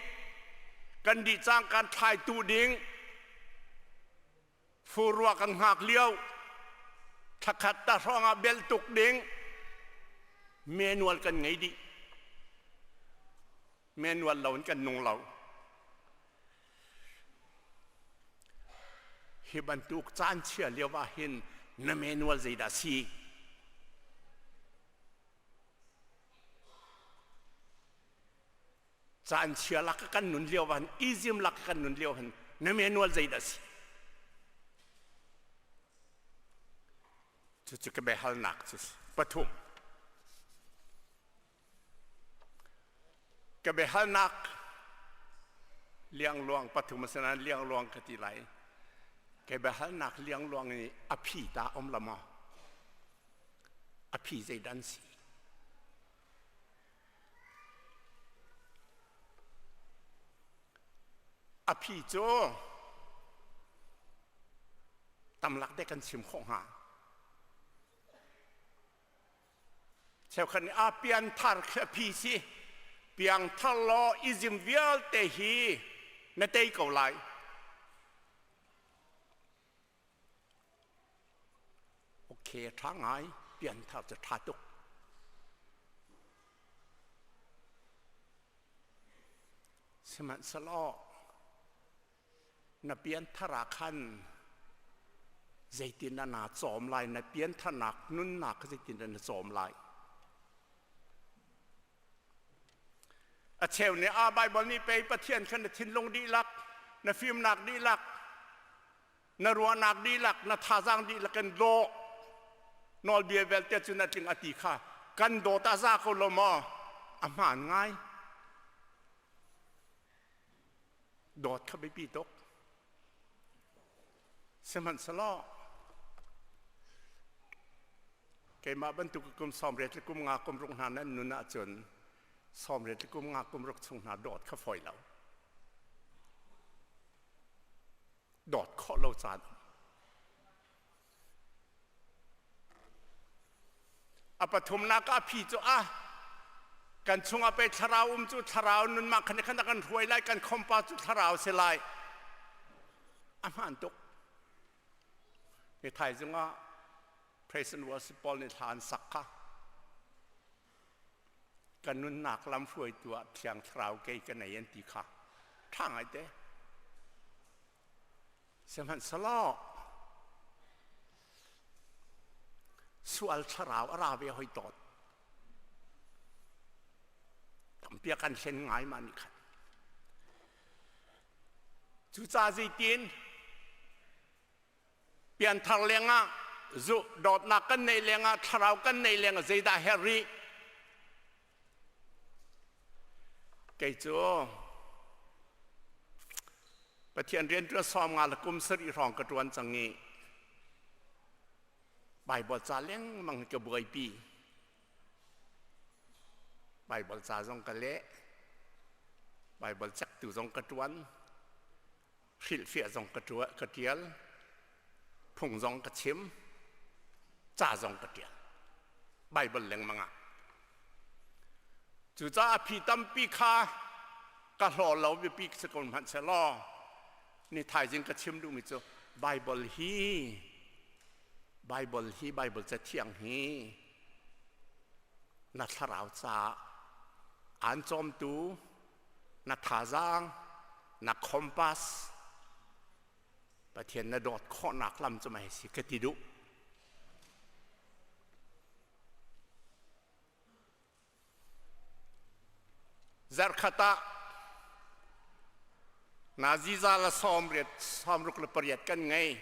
Kan dih cang kan thlai tu ding furua kan hngak lio thlakhat ta hrawng ah bel tuk ding manual kan ngei dih. Manual lo in kan nung lo. Hi bantuk caan chia lio ah hin na manual zeidah si? Caan chia lak kan nun lio ah hin izim lak kan nun lio hin na manual zeidah si? Cucu ka biahalnak cu pathum. Ka biahalnak liangluang pathum a si nain liangluang ka ti lai. Ka biahalnak liangluang i a phi ta um la maw? A phi zeidan si? A phi cu tamlak te kan chim khawh hnga. Cheukhat nih a pianthar khi a phi si. Piangthar law izim vialte hi na tei ko lai. Okay, ṭha ngai. Pianthar cu ṭha tuk. Sihmanhsehlaw na pianthar ah khan zeitin dah naa cawm lai na piantharnak nunnak kha zeitin dah na cawm lai a cheu nih a Bible nih pei Pathian khan na thinlung dihlak na fimnak dihlak na ruahnak dihlak na thazaang dihlak in daw nawlbia vialte cu na tling a ti kha kan dawt a za ko lo maw a hmaan ngai Dawt kha biapi tuk. Sihmanhsehlaw keimah bantuk kum 80 le kum nga kum ruk hna nan nun ahcun 80 le kum nga kum ruk chung hna dawt kha fawi lo. Dawt khawh lo caan A pathumnak ah phi cu a kan chungah pei thlarau um cu thlarau nunmah khan khan a kan hruai lai kan khompa cu thlarau si lai a hmaan tuk ni thaizing ah praise and worship pawl nih hla an sak kha kan nunnak lam hruaitu ah thiang thlarau kei ka nei an ti kha ṭha ngai te Sihmanhsehlaw sual thlarau a ra ve hoi tawn. Tampi a kan hlen ngai ma nih khan. Cucaah zeitin pianthar lengah zu dawtnak kan neih lengah thlarau kan neih lengah zeidah herh rih? Kei cu Pathian rianṭuan sawm nga le kum sarih hrawng ka ṭuan cang i Baibal ca lengmang hi ka buaipi. Baibal ca zong ka leh, Baibal cektu zong ka ṭuan, hrilhfiah zong ka ṭuan, ka ṭial, phung zong ka chim, ca zong ka ṭial. Baibal lengmang ah. Cucaah phi tampi kha ka hlaw lo biapi si ko hmanh sehlaw ni thaizing ka chim duhmi cu Baibal hi Baibal hi Baibal cathiang hi na thlarau caah aan cawmtu na thazaang na compass Pathian na dawt khawhnak lam cu mei si ka ti duh. Zarkhat ah nazi za la sawm riat sawm ruk le pariat kan ngei.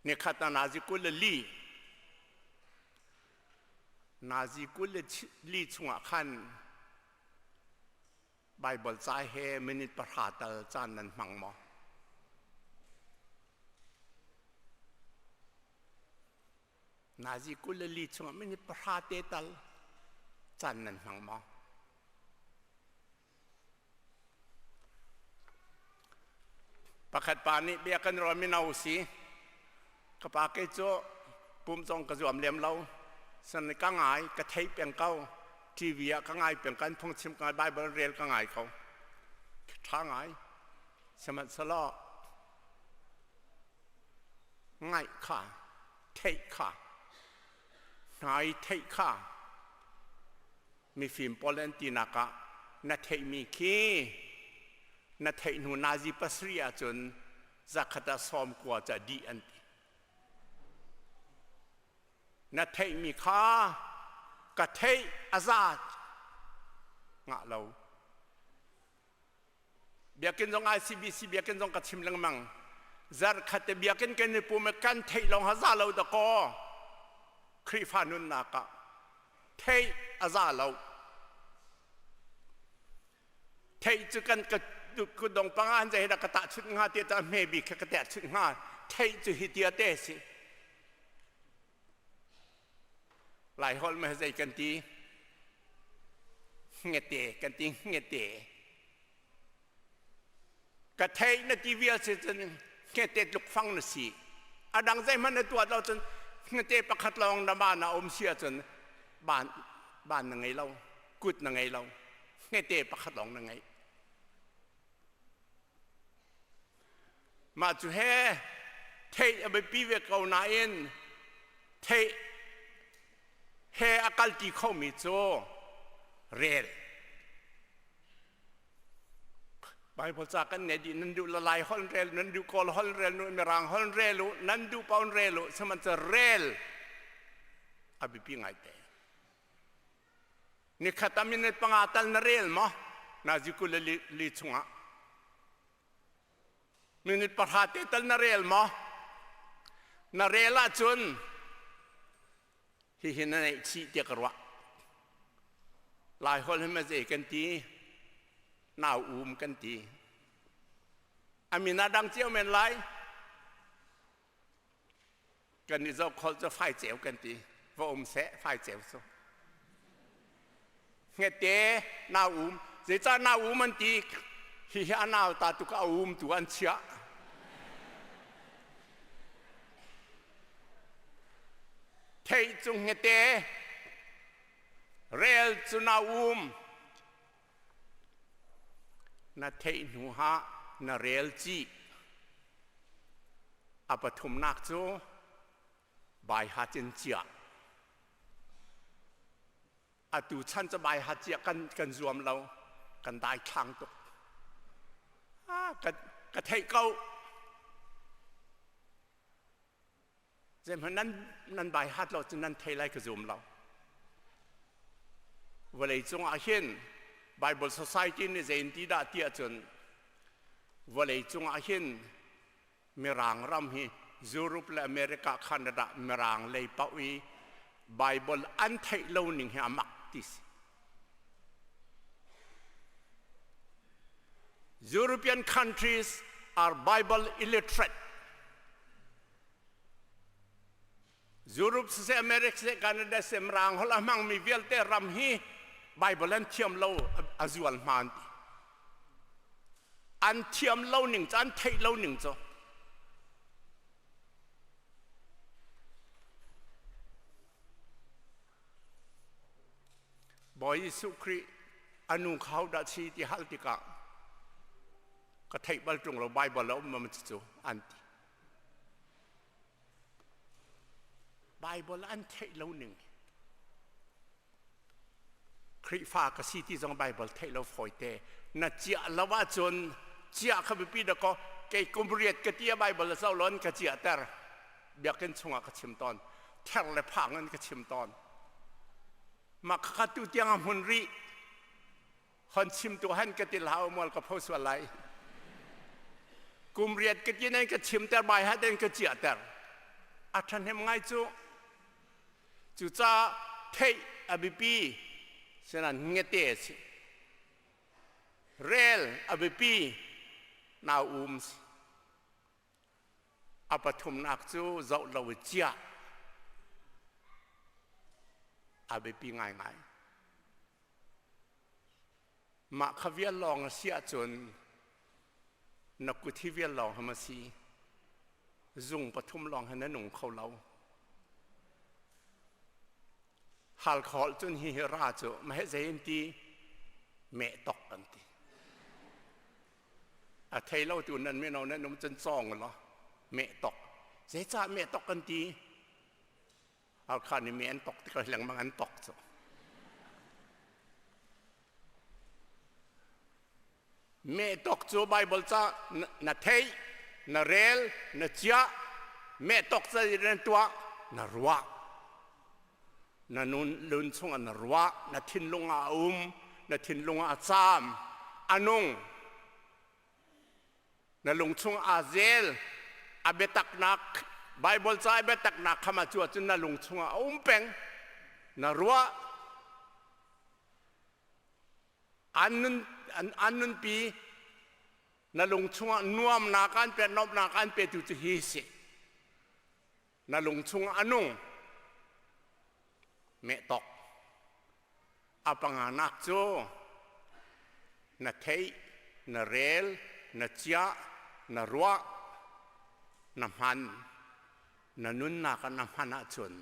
Nikhat ah nazi 24. Nazi 24 chungah khan Baibal ca he minute 10 tal caan nan hmang maw? Nazi 24 chungah minute 10 te tal caan nan hmang maw? Pakhat pa nih bia kan ruah mino si. Ka pa ke cu pum zong ka zuam lem lo. San ka ngai, ka thei peng ko. TV ah ka ngai peng, kan phungchim ka ngai, Bible rel ka ngai ko. Ṭha ngai. Sihmanhsehlaw ngaih kha, theih kha, hnai theih kha mifim pawl an tinak ah na theihmi khi na theih hnu nazi pasarih ahcun zakhat ah 90 ca dih an ti. Na theihmi kha ka theih a za ngah lo. Biakinn zong ICBC biakinn zong ka chim lengmang. Zarkhat te biakinn kan i pum i kan theih lawng ha za lo dakaw. Khrihfa nunnak ah theih a za lo. Theih cu kan ka kutdong panga an zei dah ka tahchunh hnga ti ta hme bik kha ka tahchunh hnga. Theih cu hi tia te si. Lai holh ma zei kan ti? Ngete kan ti ngete. Ka theih na ti vial si cun ngete tluk fang na si. A dang zeihmanh na tuah lo cun ngete pakhat lawng na ban ah um si ahcun ban ban na ngei lo, kut na ngei lo, ngete pakhat lawng na ngei. Mah cu he theih a biapi ve ko nain theih he a kalti khomi cu rel. Bible ca kan ngei dih nan duh la Lai holh rel nan duh Kawl holh rel nu Mirang holh rel u nan duh paoh rel u sihmanhsehlaw rel a biapi ngaite. Nikhat ah minute panga tal na rel maw? Nazi 20 le li chungah. Minute pahra te tal na rel maw? Na rel ahcun hihi na neih chih tiah ka ruah. Lai holh hi maze kan ti, nau um kan ti. A min ah dang cio men lai. Kan i zohkholh cu faiceu kan ti. Va um seh faiceu cu. Hngete nau um. Zeicah nau um an ti? Hihi a nau ta tuk a um tu an chiah. Theih cu hngete, rel cu nau um. Na theih hnu ah na rel cih. A pathumnak cu baihat in ciah. Atu chan cu baihat ciah kan kan zuam lo. Kan daithlang tuk. Ah, ka, ka theih ko. Zeihmanh nan nan baihat lo cun nan thei lai ka zum lo. Vawlei cungah hin Bible Society nih zei in ti dah ti ahcun vawlei cungah hin Mirang ram hi Europe le America, Canada Mirang lei paoh i Bible an theih lo ning hi a mak ti si. European countries are Bible illiterate. Europe siseh America siseh Canada siseh Mirang holh a hmangmi vialte ram hi Bible an thiam lo a zual hma an ti. An thiam lo ning cu an theih lo ning cu Bawi Jesuh Khrih a nu kha hodah si ti hal tikah ka theih bal ṭung lo Bible a um ma cu an ti. Bible an theih lo ning Khrihfa ka si ti zong Bible theih lo fawite na ciah lo ahcun ciah kha biapi da ko kei kum riat ka ti a Bible a zoh lon ka ciah ter biakinn chungah ka chim tawn ther le phang in ka chim tawn mah kha tu tiang a hmun rih hon chim tu han ka ti hlah mual ka pho sual lai kum riat ka ti nan ka chim ter bai ha den ka ciah ter a ṭhahnem ngai cu cucaah theih a biapi sinan ngete a si rel a biapi nau um si A pathumnak cu zoh lo i ciah a biapi ngaingai. Mah kha vial lawng a si ahcun na kut hi vial lawng ham a si. Zung pathum lawng he na nung kho lo. Halkha holh cun hi hi ra cu mah he zei an ti? Meh tok an ti. A thei lo tu nan mino nan um cun cawng law meh tok. Zeicah meh tok kan ti? Halkha nih meh an tok tikah lengmang an tok cu. Meh tok cu Bible ca na theih, na rel, na ciah, meh tok ca na tuah, na ruah. Na nun lun chungah na ruah, na thinlung ah a um, na thinlung ah a caam, a nung. Na lung chung aa zel, a biataknak Bible ca i biataknak khama cu ahcun na lung chungah a um peng. Na ruah, an nun an nunpi na lung chungah nuamnak an pe nuamnak an petu cu hi si na lung chungah a nung meh tok a panganak cu na theih na rel na ciah na ruah na hman na nunnak ah na hman ahcun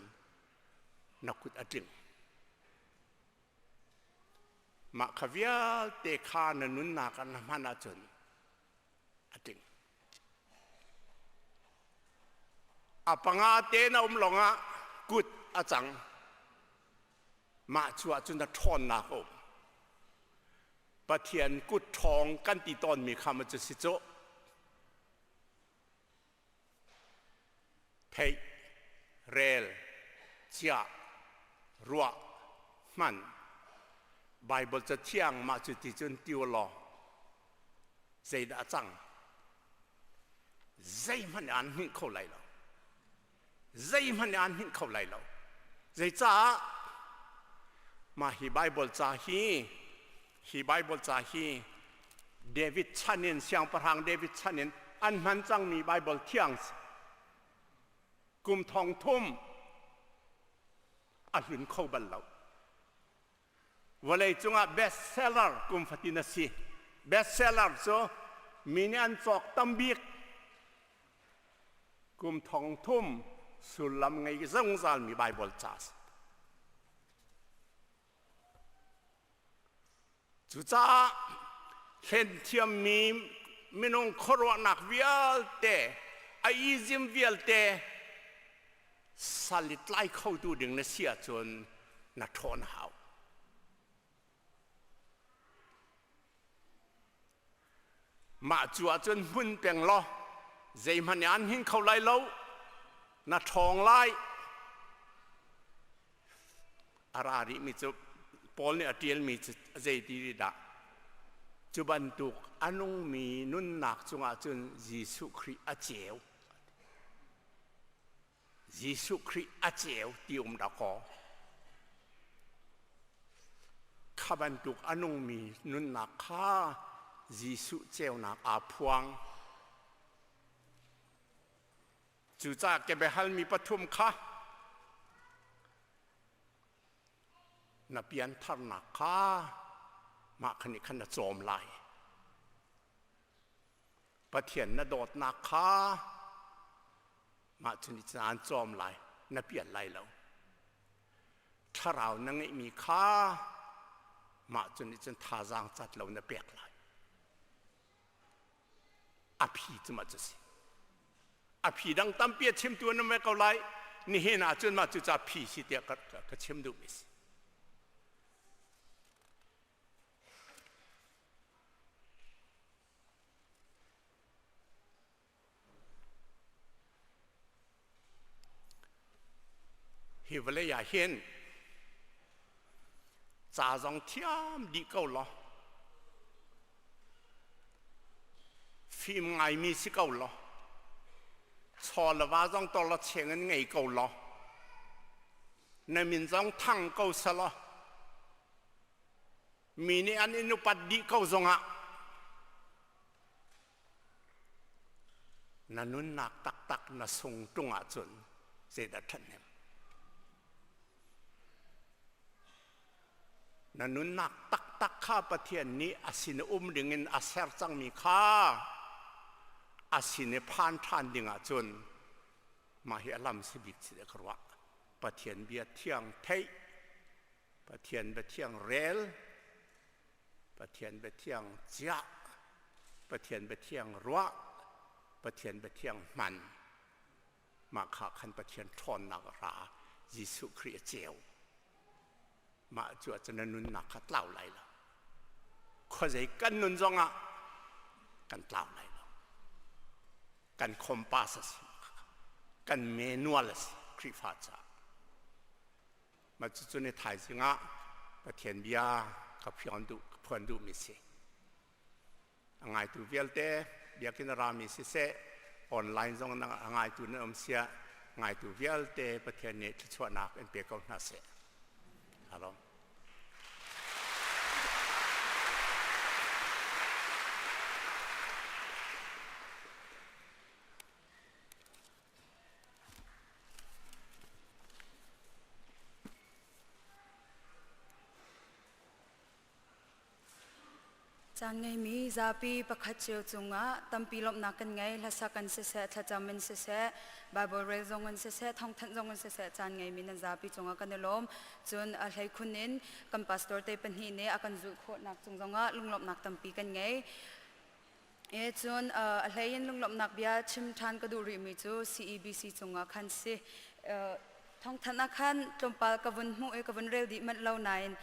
na kut a tling Mah kha vialte kha na nunnak ah na hman ahcun a tling. A panga te na um lawngah kut a cang. Mah cu ahcun na ṭhawnnak a um. Pathian kut ṭhawng kan ti tawnmi kha ma cu si cu. Theih, rel, ciah, ruah, hman. Baibal cathiang mah cu ti cun ti u law zeidah a cang? Zeihmanh an hngilh kho lai lo. Zeihmanh an hngilh kho lai lo. Zeicah? Mah hi Baibal ca hi hi Baibal ca hi David chan in siangpahrang David chan in an hman cangmi Baibal thiang kum thong thum a hlun kho bal lo. Vawlei cungah bestseller kum fatin a si. Bestseller cu mi nih an cawk tam bik kum thong thum sullam ngei zungzalmi Baibal ca a si. Cucaah hlenthiammi minung khuaruahnak vialte, a izim vialte sal i tlai khotu ding na si ahcun na ṭhawn hau. Mah cu ahcun hmun peng law zeihmanh an hing kho lai lo, na ṭhawng lai. A ra rihmi cu Paul nih a ṭialmi cu zei ti dah? Cu bantuk a nungmi nunnak cungah cun Jesuh Khrih a ceu. Jesuh Khrih a ceu ti um dah kaw. Kha bantuk a nungmi nunnak kha Jesuh ceunak aa phuang. Cucaah ke biahalmi pathum kha na piantharnak kha mah kha nih khan na cawm lai. Pathian na dawtnak kha mah cu nih cun cawm lai, na pial lai lo. Thlarau na ngeihmi kha mah cu nih cun thazaang cat lo na pek lai. A phi cu mah cu si. A phi dang tampi a chimtu an um ve ko lai. Nihin ah cun mah cu ca phi si tiah ka, ka chim duhmi si. Hi vawlei ah hin ca zong thiam dih ko law fim ngaimi si ko law chaw le va zong tor la cheng in ngei ko law na min zong thang ko selaw mi nih an in upat dih ko zongah Na nunnak taktak na sung ṭung ahcun zeidah ṭhathnem? Na nunnak taktak kha Pathian nih a sin um dingin a ser cangmi kha a sin i phan ṭhan ding ahcun mah hi a lam si bik si ka ruah. Pathian bia thiang theih, Pathian bia thiang rel, Pathian bia thiang ciah. Pathian biathiang ruah, Pathian biathiang hman. Mah kha khan Pathian ṭhawnnak a ra. Jesuh Khrih a ceu. Mah cu ahcun na nunnak kha tlau lai lo. Khuazei kan nun zongah kan tlau lai lo. Kan compass a si. Kan manual a si Khrihfa caah. Mah cucu ni thaizing ah Pathian bia ka phuan duh ka phuan duhmi si. A ngaitu vialte biakinn a rami siseh online zong a ngaitu nan um siah ngaitu vialte Pathian nih thluachuahnak in pe ko hna seh. Amen. Caan ngeimi zapi pakhat cio cungah tampi lawmhnak kan ngei. Hlasak kan siseh, thlacam in siseh, Bible rel zong in siseh, thawngthanh zong in siseh, caan ngeimi nan zapi cungah kan i lawm. Cun a hleikhun in kan pastor te pahnih nih a kan zulh khawhnak cung zongah lunglawmhnak tampi kan ngei. E cun a hlei in lunglawmhnak bia chim ṭhan ka duh rihmi cu CEBC cungah khan si. Thawngthanh ah khan tlawmpal ka vun hmuh i ka vun rel dih manh lo nain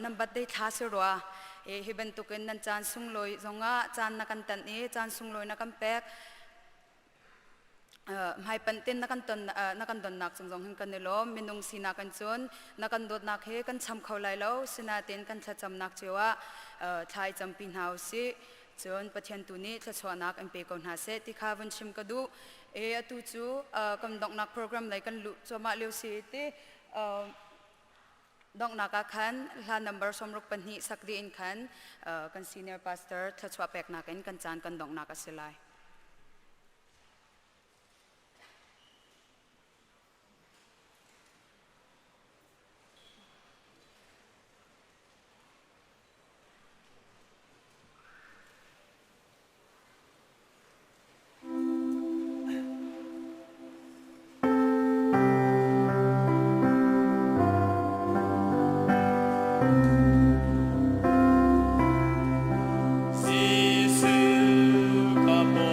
nan birthday thla si rua. Hi bantukin nan caan sunglawi zongah caan na kan tanh i caan sunglawi na kan pek. Hmaipanh ten na kan ton na kan donnak cung zong hin kan i lawm. Minung sinak in cun na kan dawtnak hi kan cham kho lai lo. Sinain kan thlacamnak cio ah thla i campi hna u sih. Cun Pathian tu nih thluachuahnak in pe ko hna seh ti kha vun chim ka duh. E atu cu kan donghnak program lei kan luh cuahmah lio si ti donghnak ah khan hla number 62 sak dih in khan kan senior pastor thluachuah peknak in kan caan kan donghnak a si lai. Jesuh ka.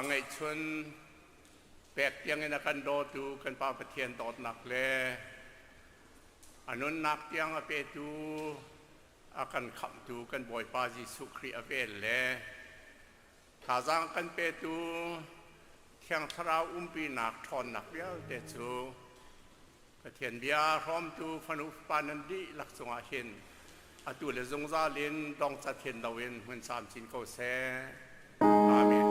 Fapa ngeihchun pek tiangin a kan dawtu kan Pa Pathian dawtnak le a nunnak tiang a petu a kan khamhtu kan Bawipa Jesuh Khrih a vel le thazaang kan petu Thiang Thlarau umpinak ṭhawnnak vialte cu Pathian bia hrawmtu fanu fapa nan dihlak cungah hin atu le zungzal in dongcat hin loin hmun camcin ko seh. Amen.